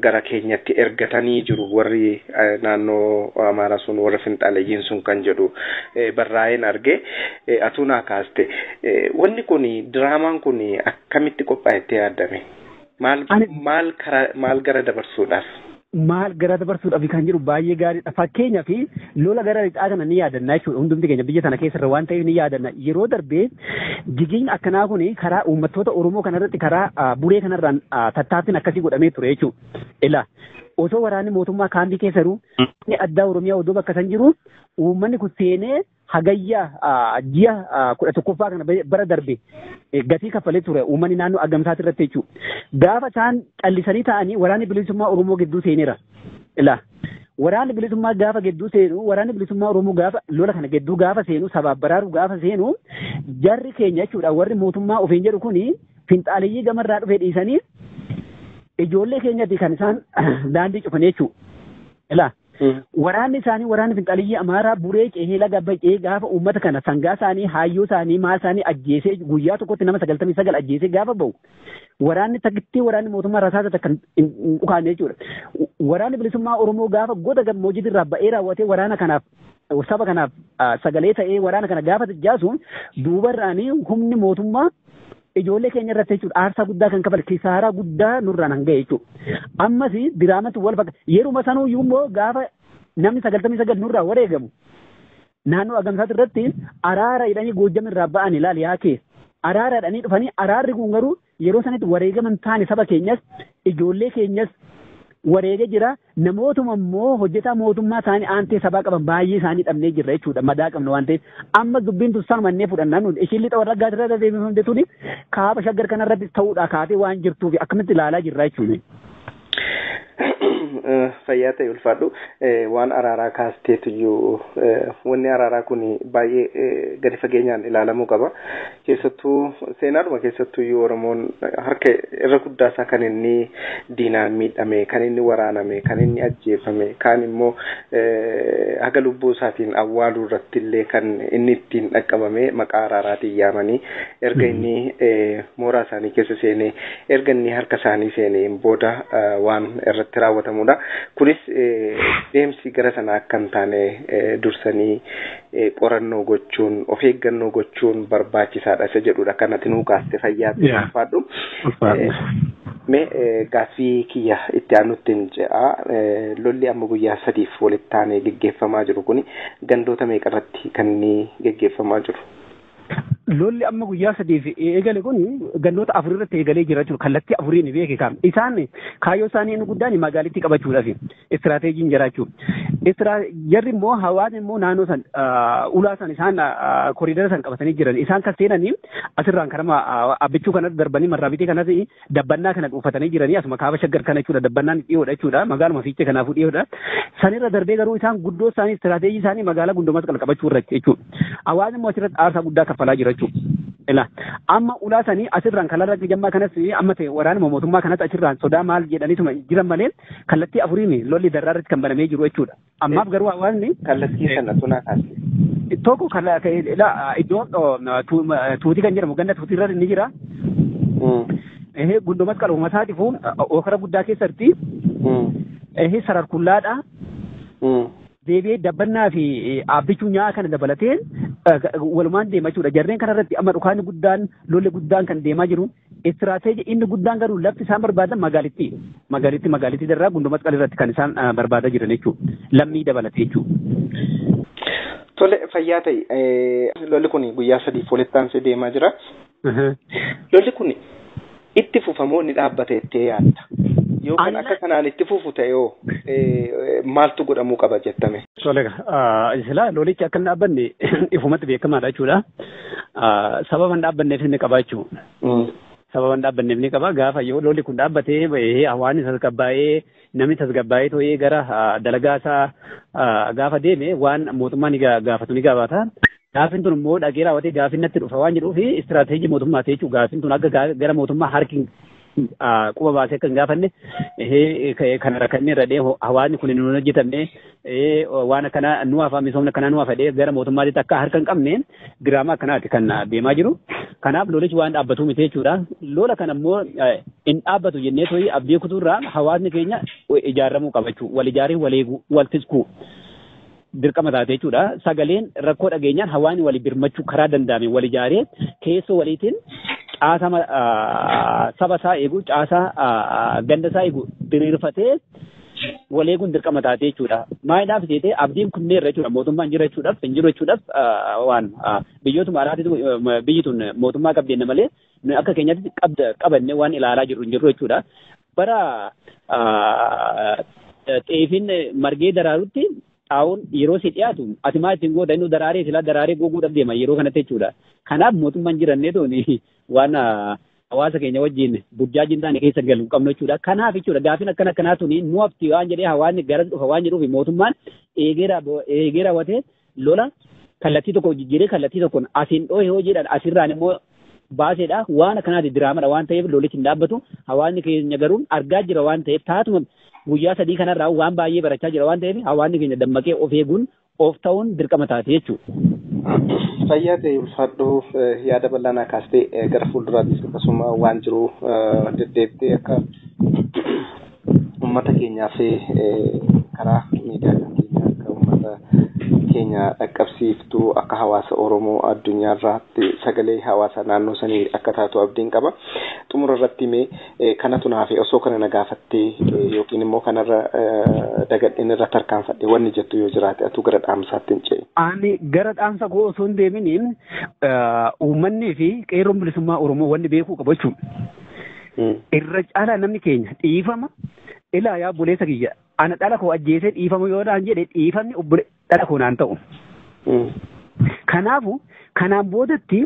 gara keenyatti ergatanii jiru warri naannoo Amaaraa sun warra finxaaleyyiin sun kan jedhu barraa'een arge atuu naa kaaste. Wanni kun diraamaan kun akkamitti qophaa'ettee yaadame? Maal gara dabarsuudhaaf? Maal gara dabarsuudhaaf kan jiru baay'ee gaariidha. Fakkeenyaaf lola gara lixaa kana ni yaadanna jechuudha. Hundumti keenya biyya sana keessarra waan ta'eef ni yaadanna. Yeroo darbee jigiin akkanaa kun karaa uummattoota Oromoo kanarratti karaa buree kanarraan tattaaffiin akkasii godhamee ture jechuudha. Ilaa osoo waraanni mootummaa kaambii keessa jiru inni addaa Oromiyaa odoo bakka san jiru uummanni kun seenee hagayya ji'a 11ffaa kana bara darbe gatii kaffalee ture uummanni naannoo Agamsaati irratti jechuudha. Gaafa isaan callisanii ta'anii waraanni bilisummaa Oromoo gidduu seeneera. Ilaa waraanni bilisummaa gaafa gidduu seenu waraanni bilisummaa Oromoo gaafa lola kana gidduu gaafa seenu sabaaf baraaru gaafa seenu jarri keenya jechuudha warri mootummaa ofiin jedhu kuni finxaaliyyii gamarraa dhufee dhiisanii ijoollee keenyatti kan isaan daandii cufan jechuudha. Ilaa waraanni isaanii waraanni finxaaliyyii Amaaraa buree ceehee laga baqee gaafa uummata kana sangaa isaanii haayyoo isaanii maal isaanii ajjeesee guyyaa tokkotti nama 99 ajjeesee gaafa ba'u waraanni takkitti waraanni mootummaa rasaasa takka hin dhukaanne jechuudha. Waraanni bilisummaa Oromoo gaafa goda gammoojjii irraa ba'ee raawwatee waraana kanaaf saba kanaaf sagalee ta'ee waraana kana gaafa tijjaasuun duubarraanii humni mootummaa ijoollee keenya irratti jechuudha aarsaa guddaa kan kafale kisaaraa guddaa nurraan hanga'e jechuudha. Ammas diraamatti wal fakkaata yeruma sanuu immoo gaafa namni 99 nurraa wareegamu naannoo Agamsaati irratti araara jedhanii Goojjam irraa ba'an ilaali yaa kee araara jedhanii dhufanii araarri kun garuu yeroo sanitti wareegaman taane saba keenyas ijoollee keenyas wareege jira namootuma immoo hojjetaa mootummaa isaanii aantee sabaa qaban baay'ee isaanii dhabnee jirra jechuudha madaa qabna waan ta'eef amma dubbiin tun sanuma innee fudhannaa nuti ishiin lixa warra gaazirra deebifamte tuni kaaba shaggar kanarratti ta'uudha kaatee waan jirtuuf akkamitti ilaalaa jirra jechuudha. Fayyaa ta'e ulfaadhu waan araaraa kaasteetuyyuu wanni araaraa kun baay'ee gadi fageenyaan ilaalamuu qaba. Keessattuu seenaadhuma keessattuyyuu Oromoon harka irra guddaa isaa kan inni diinaan miidhame, kan inni waraaname, kan inni ajjeefame, kaan immoo haga lubbuu isaatiin awwaaluu irratti illee kan inni ittiin dhaqqabame maqaa araaraatiin yaamanii erga inni mooraa isaanii keessa seenee erga inni harka isaanii seeneen booda waan irratti raawwatamudha. Kunis deemsi gara sanaa akka hin taane dursanii qorannoo gochuun of eeggannoo gochuun barbaachisaadha isa jedhudha. Kanatti nuu kaaste fayyaa ulfaadhu. Mee gaaffii kiyya itti aanutti hin ce'a. Lolli amma guyyaa sadiif walitti aanee geggeeffamaa jiru kuni gandoota meeqa irratti kan inni geggeeffamaa jiru? Lolli amma guyyaa sadiif eegale kun gandoota afur irratti eegalee jira jechuudha. Kallattii afuriin beeke kaam. Isaan kaayyoo isaanii inni guddaan magaalittii qabachuudhaaf istiraateejiin jira jechuudha. Jarri immoo hawaasni immoo naannoo san ulaa san isaan koriidara san qabatanii jiran. Isaan kan seenanii asirraan karama abbichuu kanas darbanii marraabitii kanas dabbannaa kana dhuunfatanii jiranii asuma kaaba shaggar kana jechuudha. Dabbannaan dhiyoodha jechuudha. Magaaluma fiichee kanaafuu dhiyoodha. Sanirra darbee garuu isaan guddoo isaanii istiraateejii isaanii magaalaa gundomas qalqabachuu irratti jechuudha. Hawaasni immoo asirratti aarsaa guddaa kaffalaa jira jechuudha. Ila amma ulaa sanii asirraan kalarra jammaa kanas amma ta'e waraanuma mootummaa kanas asirraan sodaa maal jedhaniituma jiran malee kallattii afuriin lolli darraa irratti kan banamee jiru jechuudha. Ammaaf garuu hawaasni kallattii sana tunaa kaasee. Tokko iddoo tuutii kan jedhamu ganda tuutii irra ni jira. Gundomas qal'uma isaatiifuu okara guddaa keessatti sararkullaadha. Deebi'ee dabbannaa fi abbichuu nyaa kana dabalatee walumaan deema jechuudha. Jarreen kanarratti amma dhukaanni guddaan lolli guddaan kan deemaa jiru istiraateejii inni guddaan garuu lafti isaan barbaadan magaalittii. Magaalittii magaalittii darraa gundomas qal'irratti irratti kan isaan barbaadaa jiran jechuudha. Lammii dabalatee jechuudha. Tole fayyaa ta'e lolli kun guyyaa sadiif walitti aansee deemaa jira. Lolli kun itti fufamoo ni dhaabbate jettee yaadda? Yoo kan akka kanaan itti fufu ta'e hoo maaltu godhamuu qaba jettame? Tole silaa lolichi akka hin dhaabbanne ifumatti beekamaadha jechuudha. Sababa hin dhaabbanneef inni qaba jechuudha. Sababa hin dhaabbanneef ni qaba. Gaafa yoo lolli kun dhaabbatee hawaasni tasgabbaa'ee namni tasgabbaa'ee too'ee gara dalagaa isaa gaafa deeme waan mootummaan gaafatu ni gaafata. Gaafin tun immoo dhagee raawwatee gaafin natti dhufa waan jedhuuf istiraateejii mootummaa ta'e jechuudha. Gaafin tun akka gara mootummaa harki quba baasee akka hin gaafanne kana rakkannee irra dhee hawaasni kun hin hojjetamne waan akkana nu hafa misoomni akkanaa nu hafa dhee gara mootummaatti akka harka hin qabne diraamaa akkanaati kan deemaa jiru. Kanaaf lolichi waan dhaabbatu miti jechuudha. Lola kana immoo hin dhaabbatu jennee to'ii abdii kutuurraa hawaasni keenya ijaaramuu qaba jechuudha. Wal ijaaree wal eeguu wal tiskuu dirqama taate jechuudha. Sagaleen rakkoo dhageenyaan hawaasni wal birmachuu karaa danda'ame wal ijaaree keessoo waliitiin caasaa saba isaa eegu caasaa ganda isaa eegu diriirfatee wal eeguun dirqama taate jechuudha. Maayidhaaf jeetee abdiin kunneerra jechuudha mootummaan jira jechuudhaaf hin jiru jechuudhaaf waan biyyootuma alaatiitu biyyi tun mootummaa qabdeenna malee akka keenyatti qabanne waan ilaalaa jirru hin jirru jechuudha. Bara xeefiin margee daraarutti xaa'oon yeroo si dhiyaatu ati maa ittiin goota inni daraaree silaa daraaree goguudhaaf deema yeroo kanatti jechuudha. Kanaaf mootummaan jirannee tooni waan hawaasa keenya wajjin burjaajiin taane keessa galu qabnu jechuudha. Kanaaf jechuudha gaafiin akkana akkanaa tuni nu hafti waan jedhee hawaasni gara dhufa waan jedhuuf mootummaan eegee raawwatee lola kallattii tokko jijjiiree kallattii tokkoon asiin dhoohe hoo jedhan asirraan immoo baaseedha. Waan akkanaati diraamadha waan ta'eef lolichi hin dhaabbatu. Hawaasni keenya garuu argaa jira waan ta'eef taatuma guyyaa sadii kanarraa waan baay'ee barachaa jira waan ta'eef hawaasni keenya dammaqee of eeguun of ta'uun dirqama taate jechuudha. Fayyaa ta'e ulfaadhoo yaada bal'aanaa kaastee gara fuulduraattis akkasuma waan jiru deddeebitee akka uummata keenyaaf karaa miidiyaa keenya akka uummata keenya dhaqqabsiiftuu akka hawaasa Oromoo addunyaa irratti sagalee hawaasa naannoo sanii akka taatu abdiin qaba. Xumura irratti mee kanatu naaf osoo kana na gaafattee yookiin immoo kanarra dagadheen irra tarkaanfadhe wanni jettu yoo jiraate atu gara dhaamsaatti hin ce'in. Ani gara dhaamsa koo osoo hin deeminiin uummanni fi qeerroon bilisummaa Oromoo wanni beekuu qabu jechuudha. Irra caalaa namni keenya dhiifama ilaa yaa obboleessa kiyya ana dhala koo ajjeesee dhiifama yoo naan jedhe dhiifamni dhala koo naan ta'u. Kanaafu kanaan boodatti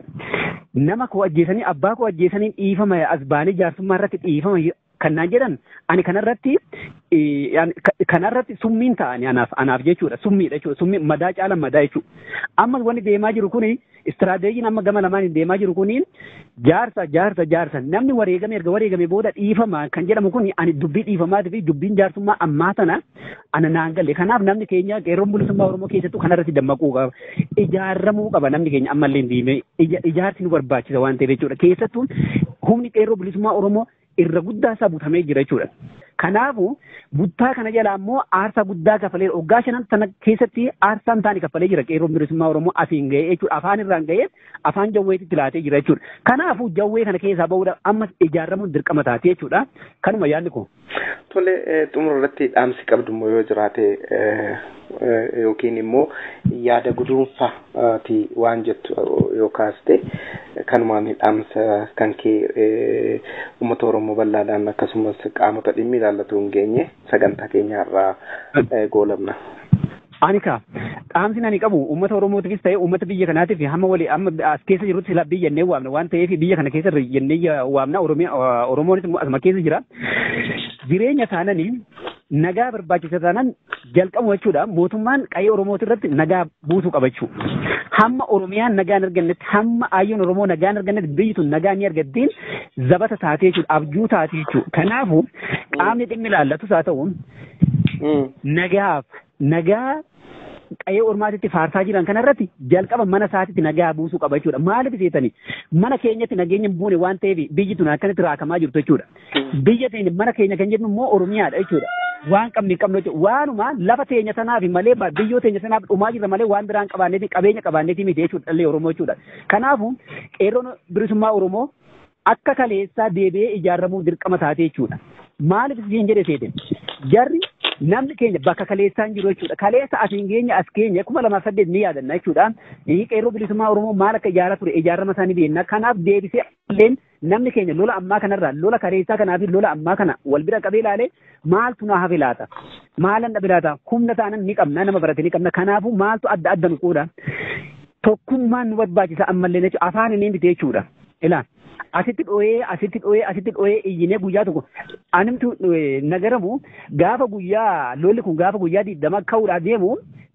nama koo ajjeesanii abbaa koo ajjeesanii dhiifama as baanii jaarsummaa irratti dhiifama Kan naan jedhan ani kanarratti summiin ta'ani anaaf jechuudha. Summiidha jechuudha. Summii madaa caala madaa jechuudha. Amma wanni deemaa jiru kuni istiraateejiin amma gama lamaan deemaa jiru kuni jaarsa jaarsa jaarsa namni wareegame erga wareegame booda dhiifama kan jedhamu kuni ani dubbii dhiifamaatii fi dubbiin jaarsummaa ammaa tana ana naan galle. Kanaaf namni keenya qeerroon bilisummaa Oromoo keessattuu kanarratti dammaquu qaba. Ijaaramuu qaba namni keenya ammallee deemee ijaarsi nu barbaachisa waan ta'eef jechuudha. Keessattuu humni qeerroo bilisummaa Oromoo irra guddaa isaa butamee jira jechuudha. Kanaafuu buttaa kana jala ammoo aarsaa guddaa kafalee waggaa shanan sana keessatti aarsaan taane kafalee jira qeerroon bilisummaa Oromoo asiin ga'ee jechuudha. Afaan irraan ga'ee afaan jawweetitti laatee jira jechuudha. Kanaafuu jawwee kana keessaa bahuudhaaf ammas ijaaramuun dirqama taate jechuudha. Kanuma yaadni kun. Tole xumura irratti dhaamsi qabdu immoo yoo jiraate yookiin immoo yaada guduunfaati waan jettu yoo kaaste kanumaan dhaamsa kan kee uummata Oromoo bal'aadhaan akkasumas qaamota dhimmi ilaallatu hin geenye sagantaa keenya irraa goolabna. Ani ka dhaamsi ani qabu uummata Oromootiifis ta'e uummata biyya kanaatiif hamma walii amma as keessa jirutti silaa biyya jennee waamna waan ta'eef biyya kana keessa jennee waamna Oromoonis asuma keessa jira. Jireenya taananii nagaa barbaachisa taanaan jalqabu jechuudha. Mootummaan qe'ee Oromooti irratti nagaa buusuu qaba jechuudha. Hamma Oromiyaan nagaa hin argannetti, hamma ayyoon Oromoo nagaa hin argannetti biyyi tun nagaa ni argattiin zabata taatee jechuudha, abjuu taatee jechuudha. Kanaafuu qaamni dhimmi ilaallatus haa ta'u nagaaf nagaa qe'ee ormaatitti faarsaa jiran kanarratti jalqaba mana isaatitti nagaa buusuu qaba jechuudha. Maaliif seetanii mana keenyatti nageenya hin buune waan ta'eef biyyi tun akkanatti raakamaa jirtu jechuudha. Biyya teenya mana keenya kan jennu immoo Oromiyaadha jechuudha. Waan qabne hin qabnu jechuudha. Waanuma lafa teenya sanaaf malee biyyoo teenya sanaaf dhumaa jirra malee waan biraan qabaanneeti qabeenya qabaanneeti miti jechuudha dhalli Oromoo jechuudha. Kanaafuu qeerroon bilisummaa Oromoo akka kaleessaa deebi'ee ijaaramuu dirqama taate jechuudha. Maaliif isiin jedhe seete? Jarri namni keenya bakka kaleessaan jiru jechuudha. Kaleessa asiin keenya as keenya 2008 ni yaadanna jechuudha. Qeerroo bilisummaa Oromoo maal akka ijaaraa ture ijaarama isaanii beekna. Kanaaf deebisee illeen namni keenya lola ammaa kanarraa lola kaleessaa kanaa fi lola ammaa kana wal bira qabee ilaalee maaltu naa hafe laata? Maalan dhabe laata? Humna taanan ni qabna, nama barate ni qabna. Kanaafuu maaltu adda adda nu qooda? Tokkummaan nu barbaachisa ammallee jechuudha. Afaan inni miti jechuudha. Ilaa asitti dho'ee asitti dho'ee asitti dho'ee iyyinee guyyaa tokko animtu nagaramu gaafa guyyaa lolli kun gaafa guyyaa 20 ka'uudhaaf deemu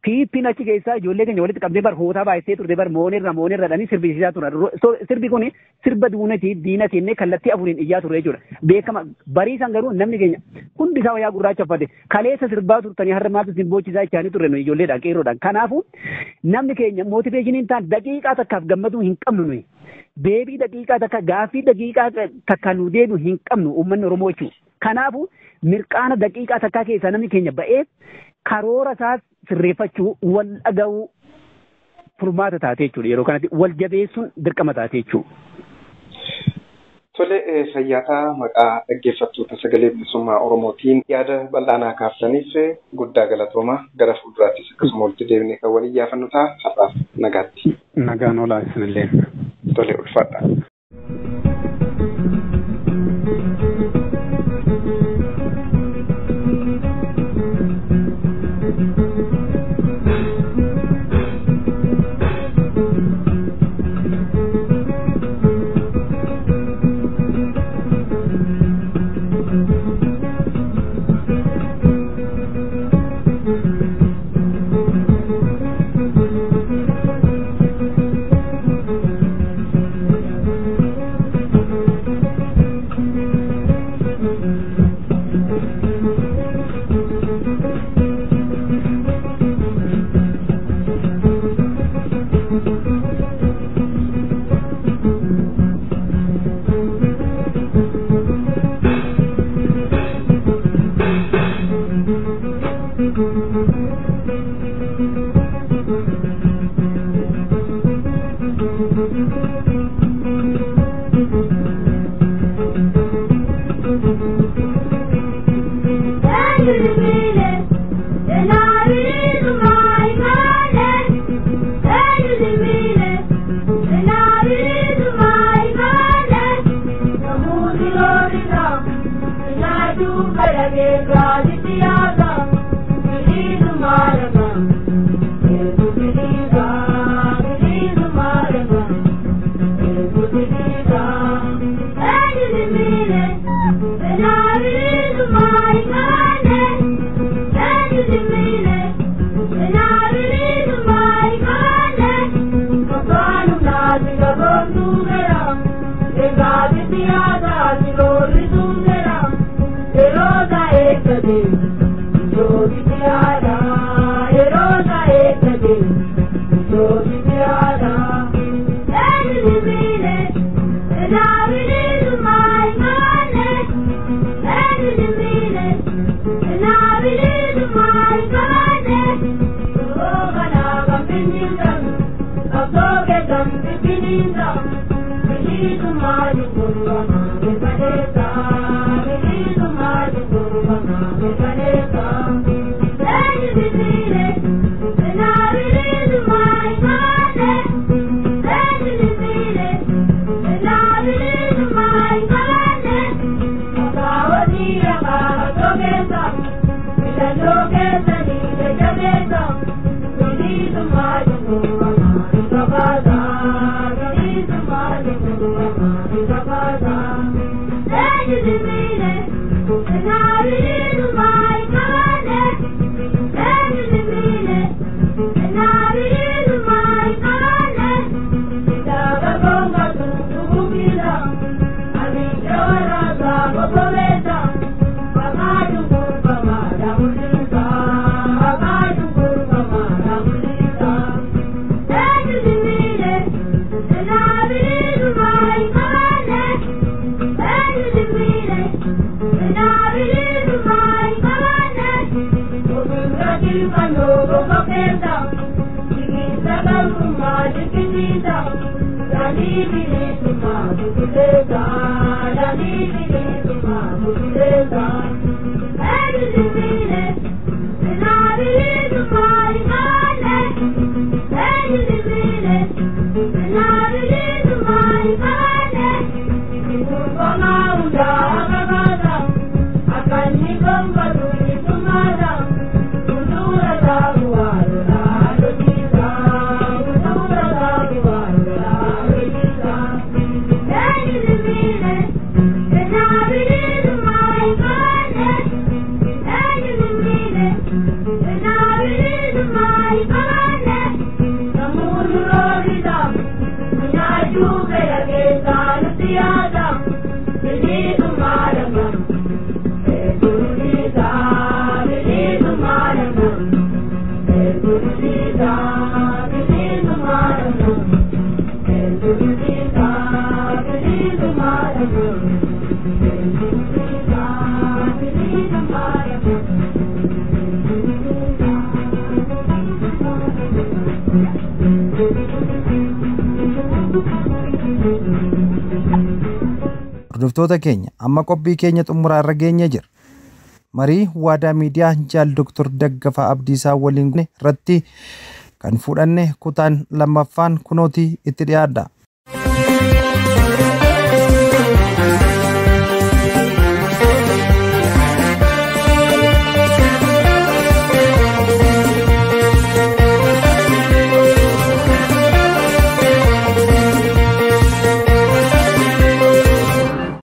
piippiin achi keessaa ijoollee keenya walitti qabdee bar hootaa baay'isee turte bar mooneerra dhanii sirbisiisaa turan. Sirbi kun sirba duunatii diinatii innee kallattii afuriin iyyaa turre jechuudha. Beekama bariisan garuu namni keenya hundi isaa wayyaa gurraacha uffate kaleessa sirbaa turtanii har'a maaltu isin boochisaa jechaanii turre nu ijoolleedhaan qeerroodhaan. Kanaafuu namni keenya mootiveeshiniin taan daqiiqaa takkaaf gammaduu hin qabnu nuyi. Deebii daqiiqaa takka gaaffii daqiiqaa takka nu deebi'u hin qabnu uummanni Oromoo jechuudha. Kanaafuu mirqaana daqiiqaa takkaa keessaa namni keenya ba'ee karoora isaas sirreeffachuu wal dhaga'uu furmaata taate jechuudha. Yeroo kanatti wal jabeessuun dirqama taate jechuudha. Tole fayyaataa maqaa dhaggeeffattoota sagalee bilisummaa Oromootiin yaada bal'aanaa kaaftaniif guddaa galatooma gara fuulduraattis akkasuma walitti deebinee kan waliin yaafannu ta'a. Har'aaf nagaatti. Nagaan oolaa isinillee. Tole ulfaadha. Hordoftoota keenya amma qophii keenya xumuraa irra geenye jira. Marii waadaa miidiyaa Jaal Dr. Daggafaa Abdiisaa waliin irratti kan fudhanne kutaan lammaffaan kunootii itti dhiyaadha.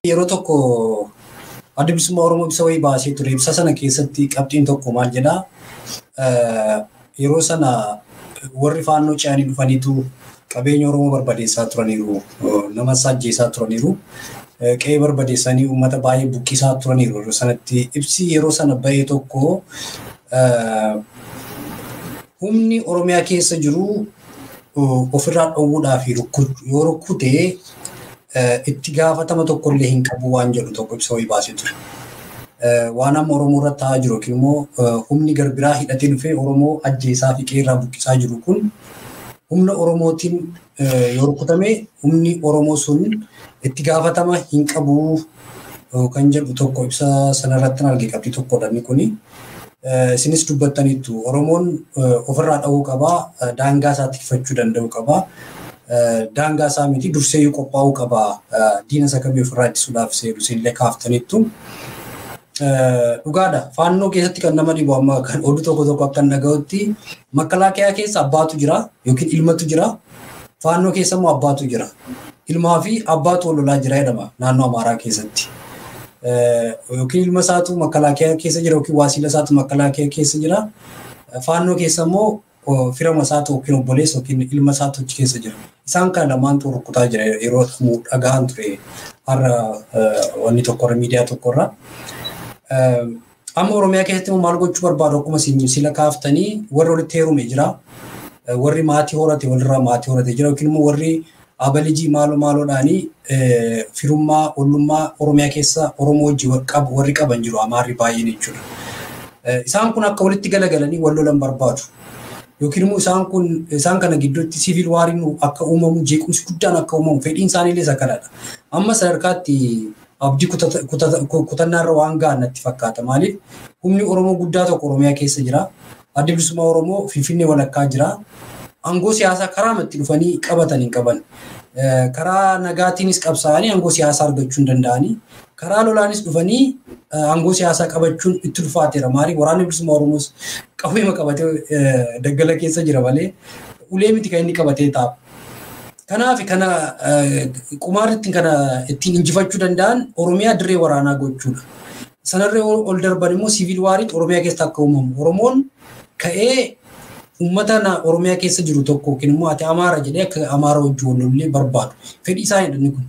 Yeroo tokko adda bilisummaa Oromoo ibsa wayii baasee ture. Ibsa sana keessatti qabxiin tokko maal jedhaa? Yeroo sana warri faannoo ce'anii dhufaniitu qabeenya Oromoo barbadeessaa turaniiru. Nama ajjeesaa turaniiru. Qe'ee barbadeessanii uummata baay'ee buqqisaa turaniiru. Yeroo sanatti ibsi yeroo sana bahee tokko humni Oromiyaa keessa jiru ofirraa dhowwuudhaaf yoo rukkutee itti gaafatama tokkollee hin qabu waan jedhu tokko ibsa wayii baasee ture. Waan amma Oromoo irra taa'aa jiru yookiin immoo humni garbiraa hidhatee dhufee Oromoo ajjeesaa fi qe'ee irraa buqqisaa jiru kun humna Oromootiin yoo rukutame humni Oromoo sun itti gaafatama hin qabu kan jedhu tokko ibsa sanarratti arge qabxii tokkodha inni kuni. Isinis dubbattaniittu Oromoon ofirraa dha'uu qabaa, daangaa isaa tikfachuu danda'uu qabaa. Daangaa isaa miti dursee qophaa'uu qaba. Diina isa kamii ofirraa ittisuudhaaf seeru isinillee kaaftaniittu. Dhugaadha. Faannoo keessatti kan nama dhibu amma kan oduu tokko tokko akka dhaga'utti makalaakiyaa keessa abbaatu jira yookiin ilmatu jira. Faannoo keessa immoo abbaatu jira. Ilmaa fi abbaatu wal lolaa jira jedhama naannoo Amaaraa keessatti. Yookiin ilma isaatu makalaakiyaa keessa jira yookiin waasiila isaatu makalaakiyaa keessa jira. Faannoo keessa immoo firama isaatu yookiin obboleessa yookiin ilma isaatu achi keessa jira. Isaan kana lamaantu rukutaa jira yeroo dhaga'an ture har'a wanni tokkorra miidiyaa tokkorra. Amma Oromiyaa keessatti immoo maal gochuu barbaadu akkuma sila kaaftanii warri walitti heerume jira. Warri maatii horate walirraa maatii horate jira yookiin immoo warri abalijii maaloo maaloodhaanii firummaa ollummaa Oromiyaa keessa Oromoo wajjin warri qaban jiru Amaarri baay'een jechuudha. Isaan kun akka walitti galagalanii wal lolan barbaadu. Yookiin immoo isaan kun isaan kana gidduutti siviil waariin akka uumamu jeequmsi guddaan akka uumamu fedhiin isaaniillee isa kanadha. Amma sadarkaatti abdii kutannaarra waan ga'an natti fakkaata. Maaliif humni Oromoo guddaa tokko Oromiyaa keessa jira. Addi Bilisummaa Oromoo Finfinnee walakkaa jira. Aangoo siyaasaa karaa itti dhufanii qabatan hin qaban. Karaa nagaatiinis qabsaa'anii aangoo siyaasaa argachuu hin danda'anii. Karaa lolaanis dhufanii aangoo siyaasaa qabachuun itti ulfaateera. Maaliif waraanni bilisummaa Oromoos qawweema qabatee daggala keessa jira malee ulee miti kan inni qabatee taa'u. Kanaaf kana qumaarri kana ittiin injifachuu danda'an Oromiyaa dirree waraanaa gochuudha. Sanarree ol darban immoo siviil waariin Oromiyaa keessa akka uumamu. Oromoon ka'ee uummata Oromiyaa keessa jiru tokko yookiin immoo ati Amaara jedhee akka Amaara wajjin wal lollee barbaadu. Fedhii isaaniidha inni kun.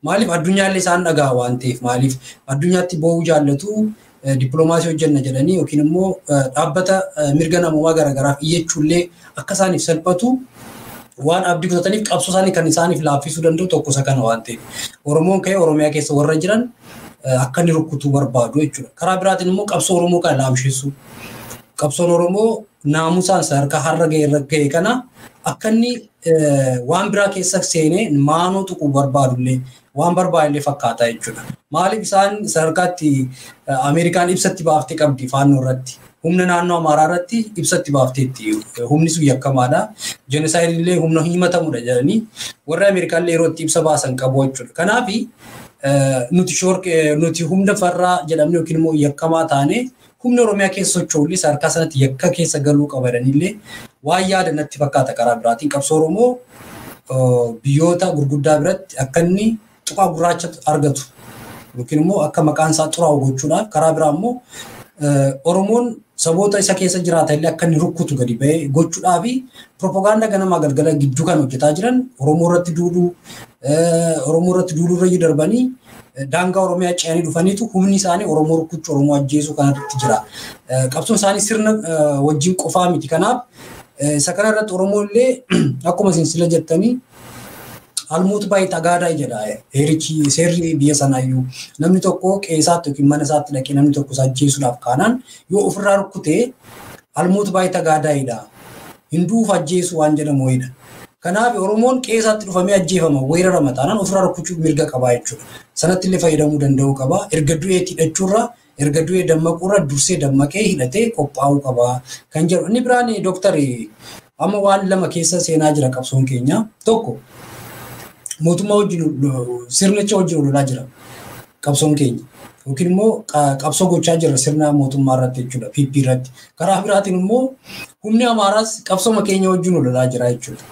Maaliif addunyaallee isaan dhaga'a waan ta'eef maaliif addunyaatti boo'uu jaallatu dippiloomaasii hojjenna jedhanii yookiin immoo dhaabbata mirga namoomaa garaagaraaf iyyachuullee akka isaaniif salphatu waan abdii kutataniif qabsoo isaanii kan isaaniif laaffisuu danda'u tokko isa kana waan ta'eef. Oromoon ka'ee Oromiyaa keessa warra jiran akka inni rukkutuu barbaadu jechuudha. Karaa biraatiin immoo qabsoo Oromoo kana laamsheessuu. Qabsoon Oromoo naamusaan sadarkaa har'a ga'e kana akka inni waan biraa keessa seenee maanoo tuquu barbaadullee waan barbaadullee fakkaata jechuudha. Maaliif isaan sadarkaatti Ameerikaan ibsatti baaftee qabdi faannoo irratti. Humna naannoo Amaaraa irratti ibsatti baafteetti. Humni sun yakkamaadha. Jenosaayid illee humna himatamudha jedhanii warri Ameerikaan illee yeroo itti ibsa baasan qabu jechuudha. Kanaaf nuti humna farraa jedhamne yookiin immoo yakkamaa taane humni Oromiyaa keessa socho'ullee sadarkaa sanatti yakka keessa galuu qaba jedhanillee waan yaada natti fakkaata karaa biraatiin qabsoo Oromoo biyyoota gurguddaa biratti akka inni tuqaa gurraacha argatu yookiin immoo akka maqaan isaa xuraa'u gochuudhaaf karaa biraa immoo Oromoon saboota isa keessa jiraatan illee akka inni rukkutu gadi ba'ee gochuudhaa fi propagaandaa ganamaa galgala gidduu kan hojjetaa jiran Oromoo irratti duuluu irra darbanii daangaa Oromiyaa ce'anii dhufaniitu humni isaanii Oromoo rukkuchuu Oromoo ajjeesuu kanarratti jira. Qabsoon isaanii sirna wajjin qofaa miti. Kanaaf isa kanarratti Oromoo illee akkuma isin sila jettanii almuutu baay'ee tagaadaa jedha. Heerichi seerri biyya sanaayyuu namni tokko qe'eesaatti yookiin mana isaatti dhaqee namni tokko isa ajjeesuudhaaf kaanaan yoo ofirraa rukkutee almuutu baay'ee tagaadaayidha. Hinduuf ajjeesu waan jedhamu wayiidha. Kanaaf Oromoon qe'eesaatti dhufamee ajjeefama weerarama taanaan ofirraa rukkuchuuf mirga qabaa jechuudha. Sanatti illee fayyadamuu danda'uu qaba. Erga du'eetti hidhachuurra erga du'ee dammaquurra dursee dammaqee hidhatee qophaa'uu qaba kan jedhu. Inni biraan dooktari amma waan lama keessa seenaa jira qabsoon keenya. Tokko mootummaa wajjin sirnicha wajjin lolaa jira qabsoon keenya. Yookiin immoo qabsoo gochaa jira sirna mootummaa irratti jechuudha PP irratti. Karaa biraatiin immoo humni Amaaraas qabsooma keenya wajjin lolaa jira jechuudha.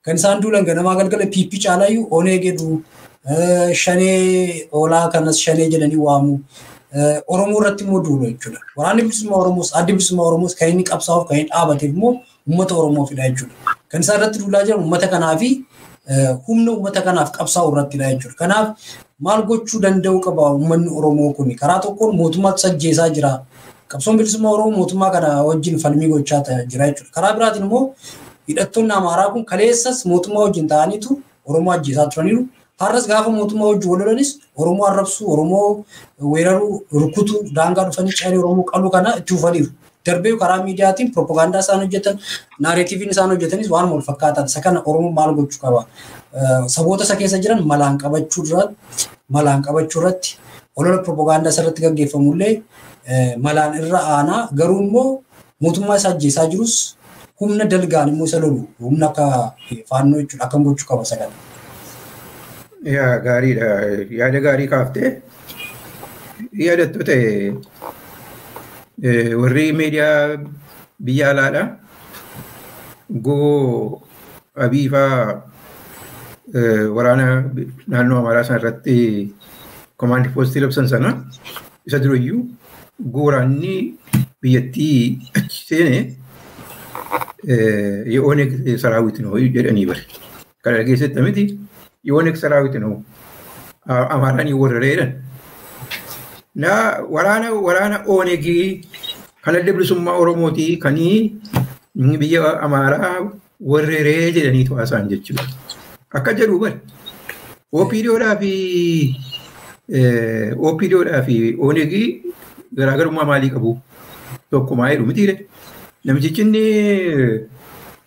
Kan isaan duulan ganamaa galgala PP caalaayyuu Oneeg jedhu shanee olaa kanas shanee jedhanii waamu. Oromoo irratti immoo duulu jechuudha. Waraanni bilisummaa Oromoos addi bilisummaa Oromoos kan inni qabsaa'uuf kan inni dhaabateef immoo uummata Oromoofidha jechuudha. Kan isaan irratti duulaa jiran uummata kanaa fi humna uummata kanaaf qabsaa'u irrattidha jechuudha. Kanaaf maal gochuu danda'u qaba uummanni Oromoo kun karaa tokkoon mootummaatu sajjeesaa jira. Qabsoon bilisummaa Oromoo mootummaa kana wajjin falmii gochaa jira jechuudha. Karaa biraatiin immoo hidhattoonni Amaaraa kun kaleessas mootummaa wajjin ta'aniitu Oromoo ajjeesaa turaniiru. Har'as gaafa mootummaa wajjin wal lolanis Oromoo arrabsuu, Oromoo weeraruu, rukutuu, daangaa dhufanii ce'anii Oromoo qaluu kana itti fufaniiru. Darbee karaa miidiyaatiin propagaandaa isaan hojjetan, naareetiiviin isaan hojjetanis waan wal fakkaatan. Isa kana Oromoo maal gochuu qaba? Saboota isa keessa jiran malaan qabachuu irratti olola propagaandaa isarratti gaggeeffamullee malaan irra aanaa garuu immoo mootummaa isa ajjeesaa jirus humna dalgaan immoo isa lolu humna akka faannoo jechuudha akkam gochuu qaba isa kana. Yaa gaariidha. Yaada gaarii kaaftee yaadattu ta'e warri miidiyaa biyya alaadha. Goo Abiy faa waraana naannoo Amaaraa sana irratti komaandi poostii labsan sana isa durayyuu waraanni biyyattii achi seene የኦነግ ሰራዊት ነው jedhanii bare. Kana dhageessetta miti የኦነግ ሰራዊት ነው አማራን የወረረ jedhan. Na waraana Oonegii kan adda bilisummaa Oromootii kanii biyya Amaaraa weeraree jedhaniitu haasa'an jechuudha. Akka jedhu bare. OPDOdhaa fi Oonegii garaagarummaa maalii qabu? Tokkumaa jedhu mitiire. Namtichi inni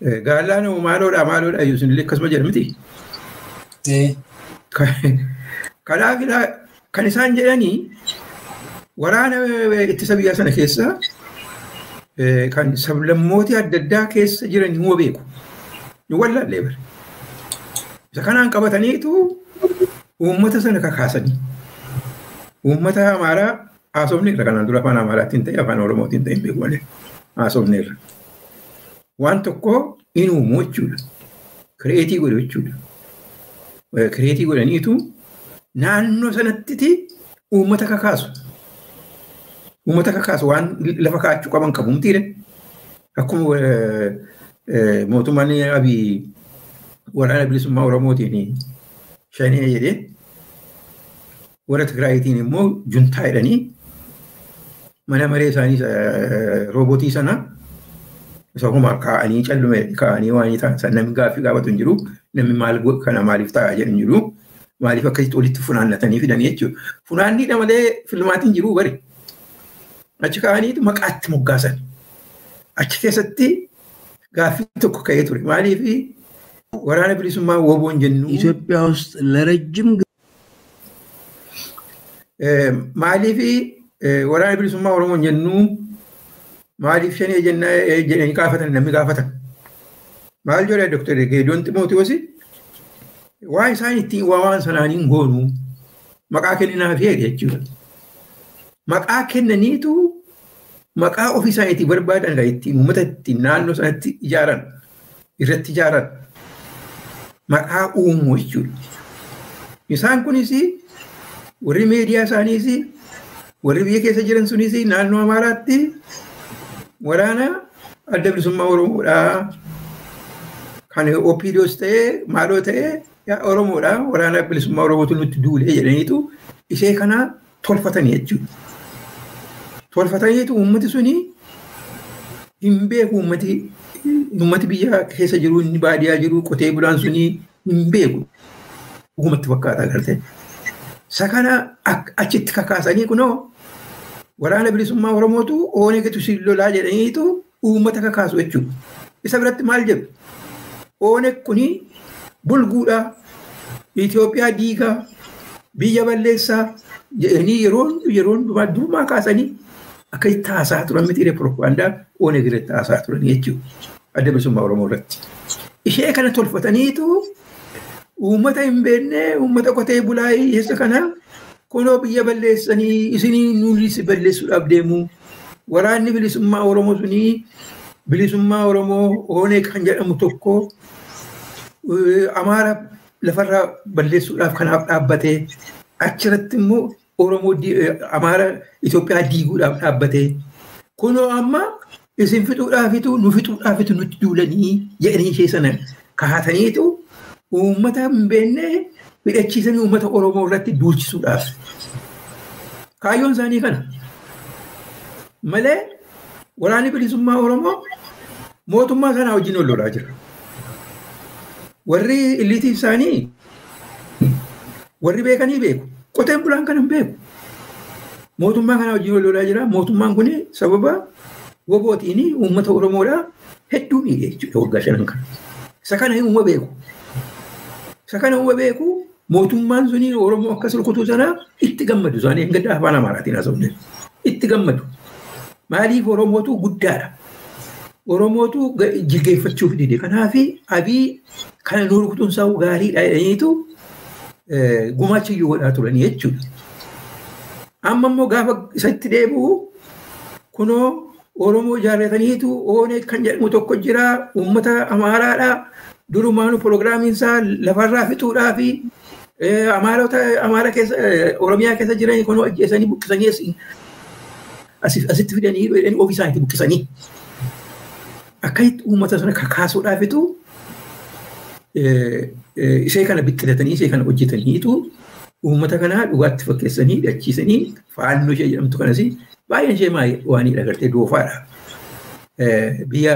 Gaallaan maaloodha maaloodha iyyuu isinillee akkasuma jedha miti. Kanaaf kan isaan jedhanii waraana ittisa biyyaa sana keessa kan sablammoota adda addaa keessa jiran ni beeku. Ni wallaallee bara. Isa kanaan qabataniitu uummata sana kakaasanii. Uummata Amaaraa haasofneerra kanaan dura afaan Amaaraatiin ta'e afaan Oromootiin ta'e hin beeku malee haasofneerra. Waan tokko in uumu jechuudha. Kireetii godhu jechuudha. Kireetii godhaniitu naannoo sanattiti uummata kakaasu. Uummata kakaasu waan lafa kaa'achuu qaban qabu mitiire. Akkuma mootummaan Abiy waraana bilisummaa Oromootiin shanee jedhee warra Tigraayitiin immoo juntaa jedhanii mana maree isaanii roobootii sana isa homaa kaa'anii callume kaa'anii waan ta'an sana namni gaaffii gaafatu hin jiru namni maal kana maaliif ta'a jedhu hin jiru maaliif akkasitti walitti funaannatanii fidanii jechuudha. Funaanniidha malee filmaatiin jiru bari. Achi kaa'aniitu maqaatti moggaasan. Achi keessatti gaaffii tokko ka'ee ture. Maaliif waraana bilisummaa woboon jennu ኢትዮጵያ ውስጥ ለረጅም maaliif waraana bilisummaa Oromoon jennu maaliif shanee jedhanii gaafatan namni gaafatan. Maal jedha Dr. Geediyoon Ximootiyoos waan isaan ittiin waan sanaaniin goonu maqaa kenninaaf jedhe jechuudha. Maqaa kennaniitu maqaa ofii isaaniitii barbaadan kan ittiin uummata ittiin naannoo sanatti ijaaran irratti ijaaran maqaa uumuu jechuudha. Isaan kunis warri miidiyaa isaaniis warri biyya keessa jiran sunis naannoo Amaaraatti waraana adda bilisummaa Oromoodhaa kan OPDOs ta'ee maaloo ta'ee Oromoodhaa waraana bilisummaa Oromootu nutti duulee jedhaniitu ishee kana tolfatanii jechuudha. Tolfataniitu uummati suni hin beeku uummati biyya keessa jiru inni baadiyyaa jiru qotee bulaan suni hin beeku. Dhugumatti fakkaata agartee. Isa kana achitti kakaasanii kunoo waraana bilisummaa Oromootu Onegitu si lolaa jedhaniitu uummata kakaasu jechuudha. Isa biratti maal jedhu? Oneg kuni bulguudha, Itoophiyaa diigaa, biyya balleessaa jedhanii yeroo hundumaa durumaa kaasanii akka itti haasaa turan miti propagaandaa Oneg irratti haasaa turan jechuudha. Adda bilisummaa Oromoo irratti. Ishee kana tolfataniitu uummata hin beekne uummata qotee bulaa hiyyeessa kana kunoo biyya balleessanii isinii nuunis balleessuudhaaf deemu. Waraanni bilisummaa Oromoo sunii bilisummaa Oromoo Oneg kan jedhamu tokko Amaara lafarraa balleessuudhaaf kanaaf dhaabbatee achirratti immoo Oromoo Amaara Itoophiyaa diiguudhaaf dhaabbatee kunoo amma isin fixuudhaafitu nu fixuudhaafitu nutti duulanii jedhanii ishee sana kahataniitu uummata hin beekne hidhachiisanii uummata Oromoo irratti duulchisuudhaaf. Kaayyoon isaanii kana. Malee waraanni bilisummaa Oromoo mootummaa sanaa wajjin wal lolaa jira. Warri illiitii isaanii warri beekanii beeku. Qoteen bulaan kana hin beeku. Mootummaa kana wajjin wal lolaa jira. Mootummaan kun sababa wobootiin uummata Oromoodhaa hedduu miidhe jechuudha waggaa shanan kana. Isa kana uuma beeku. Isa kana uuma beeku mootummaan suni Oromoo akkas rukutuu sana itti gammadu isaanii hin gaddaa afaan Amaaraatiin haasofne. Itti gammadu. Maaliif Oromootu guddaadha. Oromootu jilgeeffachuuf dide. Kanaaf Abiy kana nu rukutuun isaa gaariidha jedhaniitu gumaacha iyyuu godhaa turanii jechuudha. Amma immoo gaafa isatti deebi'u kunoo Oromoo jaallataniitu Oneg kan jedhamu tokko jira uummata Amaaraadha. Durumaanuu piroogiraamiin isaa lafarraa fixuudhaa fi Amaarota Amaara keessa Oromiyaa keessa jiran kunoo ajjeesanii buqqisanii asitti fidanii jedhanii ofii isaaniitti buqqisanii. Akkasitti uummata sana kakaasuudhaafitu ishee kana biqillatanii ishee kana hojjetaniitu uummata kana dhugaatti fakkeessanii hidhachiisanii faannoo ishee jedhamtu kanas baay'een ishee waanidha agartee doofaadha. Biyya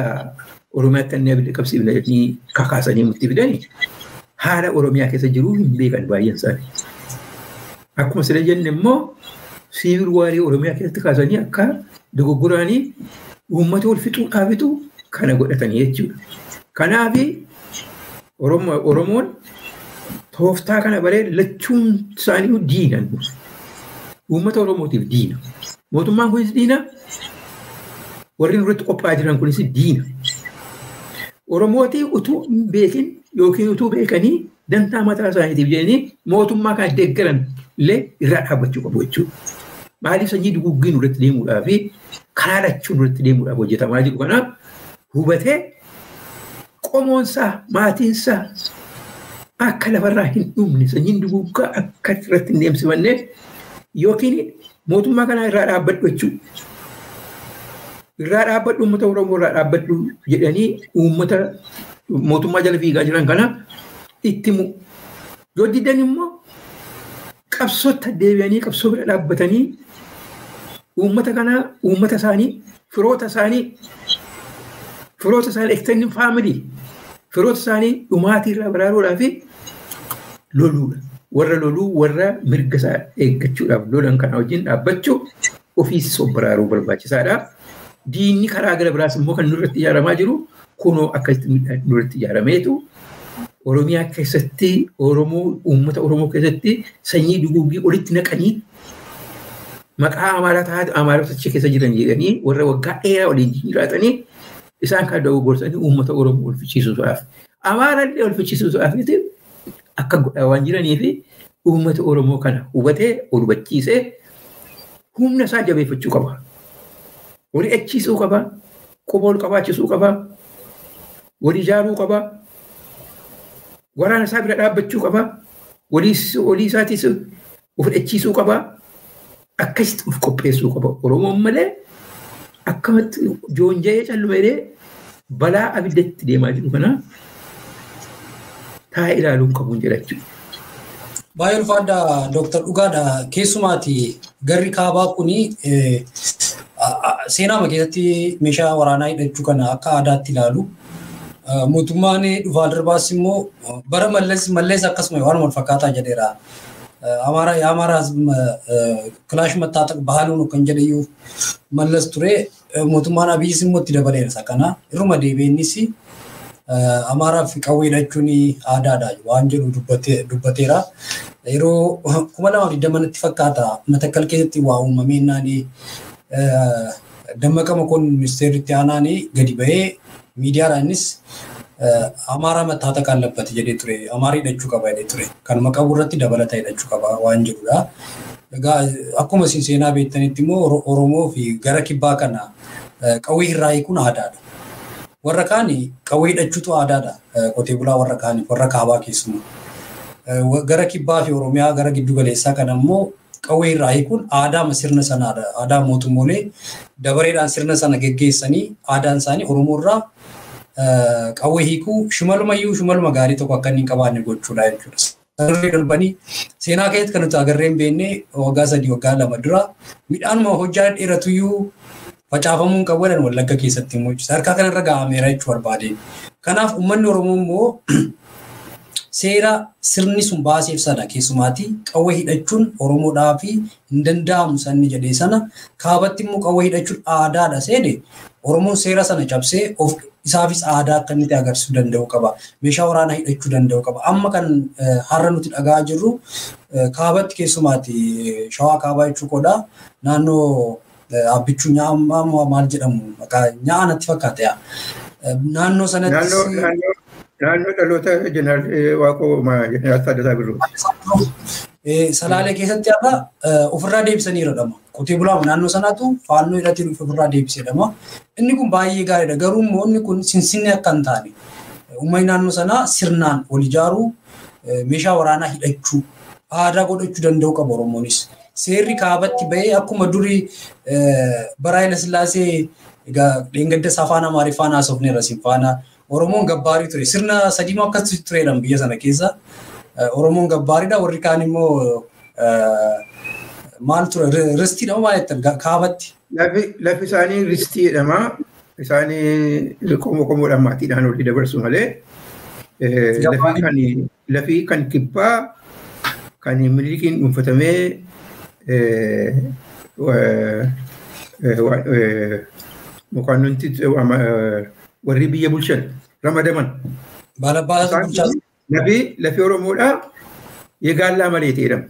Oromiyaatti annee abidda qabsiifna jedhanii kakaasanii nutti fidanii haala Oromiyaa keessa jiru hin beekan baay'een isaanii. Akkuma sila jenne immoo siivil waarii Oromiyaa keessatti kaasanii akka dogoggoraanii uummata wal fixuudhaafitu kana godhatanii jechuudha. Kanaaf Oromoon tooftaa kana baree lachuun isaanii diina. Uummata Oromootiif diina. Mootummaan kunis diina. Warri nurratti qophaa'aa jiran kunis diina. Oromootii utuu hin beekin yookiin utuu beekanii dantaa mataa isaaniitiif jedhanii mootummaa kana deeggaran illee irraa dhaabbachuu qabu jechuudha. Maaliif sanyii duguggii nurratti deemuudhaa fi karaa lachuu nurratti deemuudhaaf hojjetamaa jiru kanaaf hubatee qomoonsaa maatiinsaa akka lafarraa hin dhumne sanyiin duguggaa akka irratti hin deemsifamneef yookiin mootummaa kana irraa dhaabbadhu jechuudha. Irraa dhaabbadhu uummata Oromoo irraa dhaabbadhu jedhanii uummata mootummaa jala fiigaa jiran kana itti himu. Yoo didan immoo qabsootti deebi'anii qabsoo bira dhaabbatanii uummata kana uummata isaanii firoota isaanii extended family firoota isaanii dhumaatii irraa baraaruudhaaf loluudha. Warra loluu warra mirga isaa eeggachuudhaaf lolan kana wajjin dhaabbachuu ofiis of baraaruu barbaachisaadha. Diinni karaa gara biraas immoo kan nurratti ijaaramaa jiru kunoo akkasitti nurratti ijaarameetu Oromiyaa keessatti Oromoo uummata Oromoo keessatti sanyii duguggii olitti naqanii maqaa Amaarota achi keessa jiran jedhanii warra waggaa dheeraa waliin jiraatanii isaan kan dogogorsanii uummata Oromoo ol fichisiisuudhaaf. Amaarallee ol fichisiisuudhaaf akka godhaa waan jiranii fi uummata Oromoo kana hubatee ol hubachiisee humna isaa jabeeffachuu qaba. Walii achiisuu qaba. Quba ol qabaachisuu qaba. Walii ijaaruu qaba. Waraana isaa bira dhaabbachuu qaba. Walii isaatis of hidhachiisuu qaba. Akkasitti of qopheessuu qaba. Oromoon malee akkamatti joonja'ee calluma jedhee balaa abiddatti deemaa jiru kana taa'ee ilaaluun qabuun jedha jechuudha. Baay'ee ulfaadha Dooktar Dhugaadha. Keessumaati garri kaabaa kuni seenaama keessatti meeshaa waraanaa hidhachuu kana akka aadaatti ilaalu. Mootummaan dhufaa darbaas immoo bara Mallees akkasuma waan wal fakkaataa jedheera. የአማራ ህዝብ ክላሽ መታጠቅ ባህሉ ነው kan jedhe iyyuu Mallas ture mootummaan Abiyyiis immoo itti dabaleera isa kana irruma deebi'innis Amaaraaf qawwee hidhachuun aadaadha waan jedhu dubbateera. Yeroo 2020 natti fakkaata Matakkal keessatti waa uumamee naani Dammaqa Mokonnin ministeerri itti aanaan gadi ba'ee miidiyaadhaanis Amaara መታጠቅ አለበት jedhee ture. Amaara hidhachuu qaba jedhee ture. Kanuma qabu irratti dabalata hidhachuu qaba waan jedhudha. Egaa akkuma isin seenaa beektanitti immoo Oromoo fi gara kibbaa kana qawwee irraa hiikuun aadaadha. Warra kaani qawwee hidhachuutu aadaadha. Qotee bulaa warra kaani warra kaabaa keessumaa. Gara kibbaa fi Oromiyaa gara giddu galeessaa kana immoo qawwee irraa hiikuun aadaa sirna sanaadha. Aadaa mootummoolee dabareedhaan sirna sana geggeessanii aadaan isaanii Oromoo irraa qawwee hiikuu shimalumayyuu shimaluma gaarii tokko akka inni hin qabaanne gochuudha jechuudha. Sararri darbanii seenaa keessatti kan nuti agarree hin beekne waggaa 3 waggaa 2 dura midhaanuma hojjaa dheeratuyyuu facaafamuu hin qabu jedhan Wallagga keessatti immoo sadarkaa kanarra ga'ameera jechuu barbaadeen. Kanaaf uummanni Oromoo immoo seera sirni sun baaseef sana keessumaati qawwee hidhachuun Oromoodhaa fi hin danda'amu sanni jedhee sana kaabatti immoo qawwee hidhachuun aadaadha seene Oromoon seera sana cabsee of isaafis aadaa akka inni agarsiisuu danda'u qaba. Meeshaa waraanaa hidhachuu danda'u qaba. Amma kan har'a nuti dhaga'aa jirru kaabatti keessumaati shawaa kaabaa jechuu koodha. Naannoo Abbichuu nyaa'aa maal jedhamu maqaa nyaa'aa natti fakkaata yaa. Naannoo sanatti Naannoo dhaloota Jeneraal Waaqoo Jeneraal Taaddasaa Birruu. Salaalee keessatti har'a ofirraa deebisaniiru dhama. Qotee bulaa naannoo sanaatu faannoo hidhatee dhufe ofirraa deebisee dhama. Inni kun baay'ee gaariidha. Garuu immoo inni kun sinsinni akka hin taane uummanni naannoo sanaa sirnaan wal ijaaruu meeshaa waraanaa hidhachuu aadaa godhachuu danda'u qaba Oromoonis. Seerri kaabatti bahee akkuma durii bara Haayila Sillaasee egaa dheengadda afaan Amaariffaan haasofneerra siin faana Oromoon gabbaarii ture. Sirna sadiimoo akkas tureedhaan biyya sana keessa. Oromoon gabbaariidha warri kaan immoo maal ture ristiidha moo maal jettan kaabatti. Lafi isaanii ristii jedhama. Isaanii qomoo qomoodhaan maatiidhaan olii dabarsu malee lafi kan kibbaa kan Minilikiin dhuunfatamee mokaannonti warri biyya bulchan ramadaman. Baalabbaataa bulchaa. Lafee Oromoodhaa yegaallaa mareetee jedhama.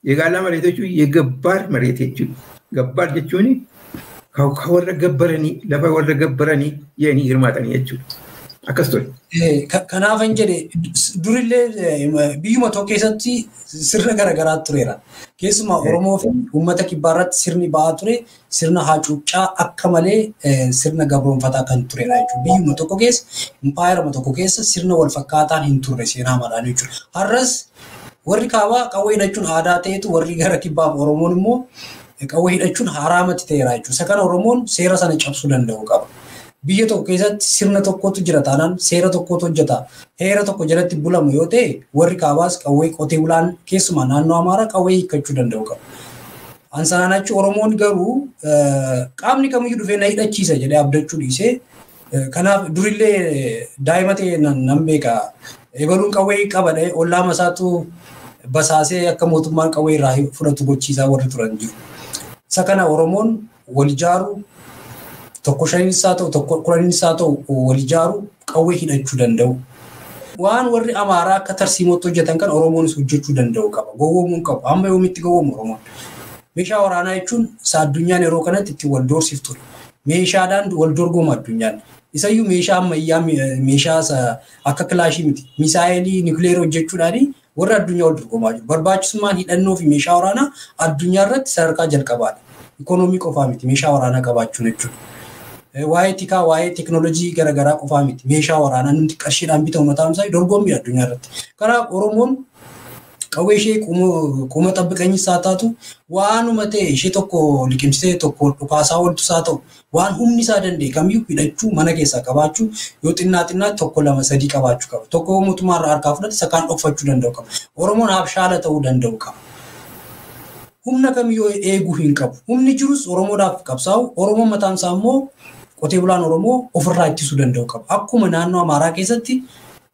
Yegaallaa mareetee jechuun yegabbaar mareetee jechuudha. Gabbaar jechuun kan warra gabbaranii lafa warra gabbaranii jedhanii hirmaatanii jechuudha. Akkas ture. Kanaaf hin jedhe durillee biyyuma tokko keessatti sirna garaagaraa tureera. Keessumaa Oromoo fi uummata kibbaa irratti sirni ba'aa ture sirna hacuuccaa akka malee sirna gabroonfataa kan turedha jechuudha. Biyyuma tokko keessa impaayeruma tokko keessa sirna wal fakkaataan hin turre seenaa malaan jechuudha. Har'as warri kaabaa qawwee hidhachuun aadaa ta'etu warri gara kibbaaf Oromoon immoo qawwee hidhachuun haraamatti ta'eera jechuudha. Isa kana Oromoon seera sana cabsuu danda'u qaba. Biyya tokko keessatti sirna tokkotu jira taanaan seera tokkotu hojjeta. Heera tokko jalatti bulamu yoo ta'e warri kaabaas qawwee qotee bulaan keessumaa naannoo Amaaraa qawwee hiikkachuu danda'u qaba. Ansanaan achi Oromoon garuu qaamni kamiyyuu dhufee na hidhachiisa jedhee abdachuu dhiisee kanaaf durillee daa'ima ta'e nan beeka. Ebaluun qawwee qabadhe ollaa masaatu basaasee akka mootummaan qawwee irraa fudhatu gochiisaa warri turan jiru. Isa kana Oromoon wal ijaaru tokko shaniin isaa ta'u tokko kudhaniin isaa ta'u wal ijaaru qawwee hidhachuu danda'u. Waan warri Amaaraa akka tarsiimootti hojjetan kan Oromoonis hojjechuu danda'u qaba. Gowwoomuu hin qabu. Amma yoomitti gowwoomu Oromoon? Meeshaa waraanaa jechuun isa addunyaan yeroo kanatti ittiin wal doorsiftudha. Meeshaadhaan wal dorgoma addunyaan. Isayyuu meeshaa ammayyaa meeshaa akka kilaashii miti. Misaayilii niwukileerii hojjechuudhaan warra addunyaa wal dorgomaa jiru. Barbaachisummaan hidhannoo fi meeshaa waraanaa addunyaa irratti sadarkaa jalqabaadha. Ikoonoomii qofaa miti meeshaa waraanaa qabaachuun jechuudha. Waa'ee tikaa waa'ee teekinooloojii garaagaraa qofaa miti meeshaa waraanaa nuti qarshiidhaan bitamu mataan isaa dorgommii addunyaa irratti. Kanaaf Oromoon qawwee ishee kuma xabbiqanyis haa taatu waanuma ta'e ishee tokko liqimsitee tokko dhukaasaa ooltus haa ta'u waan humni isaa danda'e kamiyyuu hidhachuu mana keessaa qabaachuu yoo xinnaa xinnaa tokko lama sadii qabaachuu qaba. Tokko mootummaa irraa harkaa fudhate isa kaan dhokfachuu danda'u qaba. Oromoon habshaala ta'uu danda'u qaba. Humna kamiyyuu eeguu hin qabu. Humni jirus Oromoodhaaf qabsaa'u Oromoon mataan isaa immoo qotee bulaan Oromoo ofirraa ittisuu danda'u qaba. Akkuma naannoo Amaaraa keessatti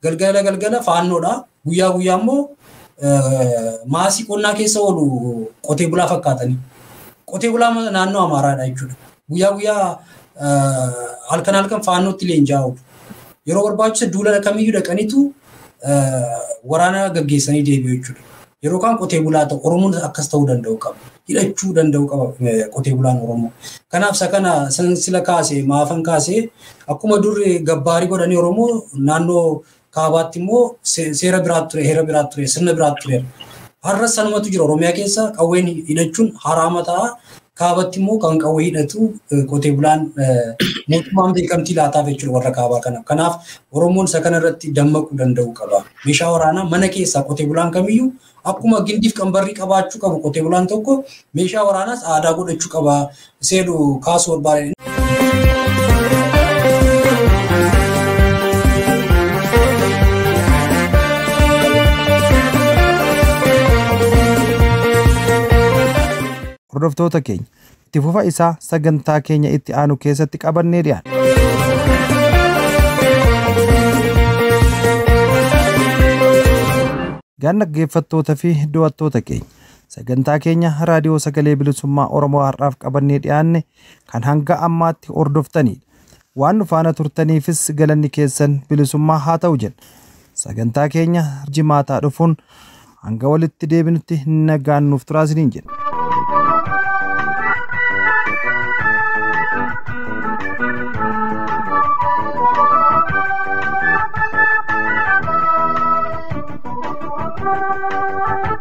galgala galgala faannoodha. Guyyaa guyyaa immoo maasii qonnaa keessa oolu qotee bulaa fakkaatanii. Qotee bulaa naannoo Amaaraadha jechuudha. Guyyaa guyyaa halkan halkan faannootti leenji'aa oolu. Yeroo barbaachisu duula kamiyyuu dhaqaniitu waraana gaggeessanii deebi'u jechuudha. Yeroo kaan qotee bulaa ta'u Oromoon akkas ta'uu danda'u qaba. Hidhachuu danda'u qaba qotee bulaan Oromoo. Kanaaf isa kana sila kaasee maafan kaasee akkuma durri gabbaarii godhanii Oromoo naannoo kaabaatti immoo seera biraatu ture, heera biraatu ture, sirna biraatu ture. Har'a sanumatu jira Oromiyaa keessa qawween hidhachuun haraama ta'a. Kaabatti immoo kan qawwee hidhatu qotee bulaan mootummaan beekamtii laataaf jechuudha warra kaabaa kana. Kanaaf Oromoon isa kana irratti dammaquu danda'u qaba. Meeshaa waraanaa mana keessaa qotee bulaan kamiyyuu akkuma gindiif qambarrii qabaachuu qabu qotee bulaan tokko meeshaa waraanaas aadaa godhachuu qaba. Seedu kaasuu barbaade. Hordoftoota keenya itti fufa isaa sagantaa keenya itti aanu keessatti qabannee dhiyaanna. Gaan dhaggeeffattoota fi daawwattoota keenya sagantaa keenya raadiyoo sagalee bilisummaa Oromoo har'aaf qabannee dhiyaanne kan hanga ammaatti hordoftanidha. Waan nu faana turtaniifis galanni keessan bilisummaa haa ta'u jenna. Sagantaa keenya jimaataa dhufuun hanga walitti deebinutti nagaan nuuf turaa isiniin jenna. Thank you.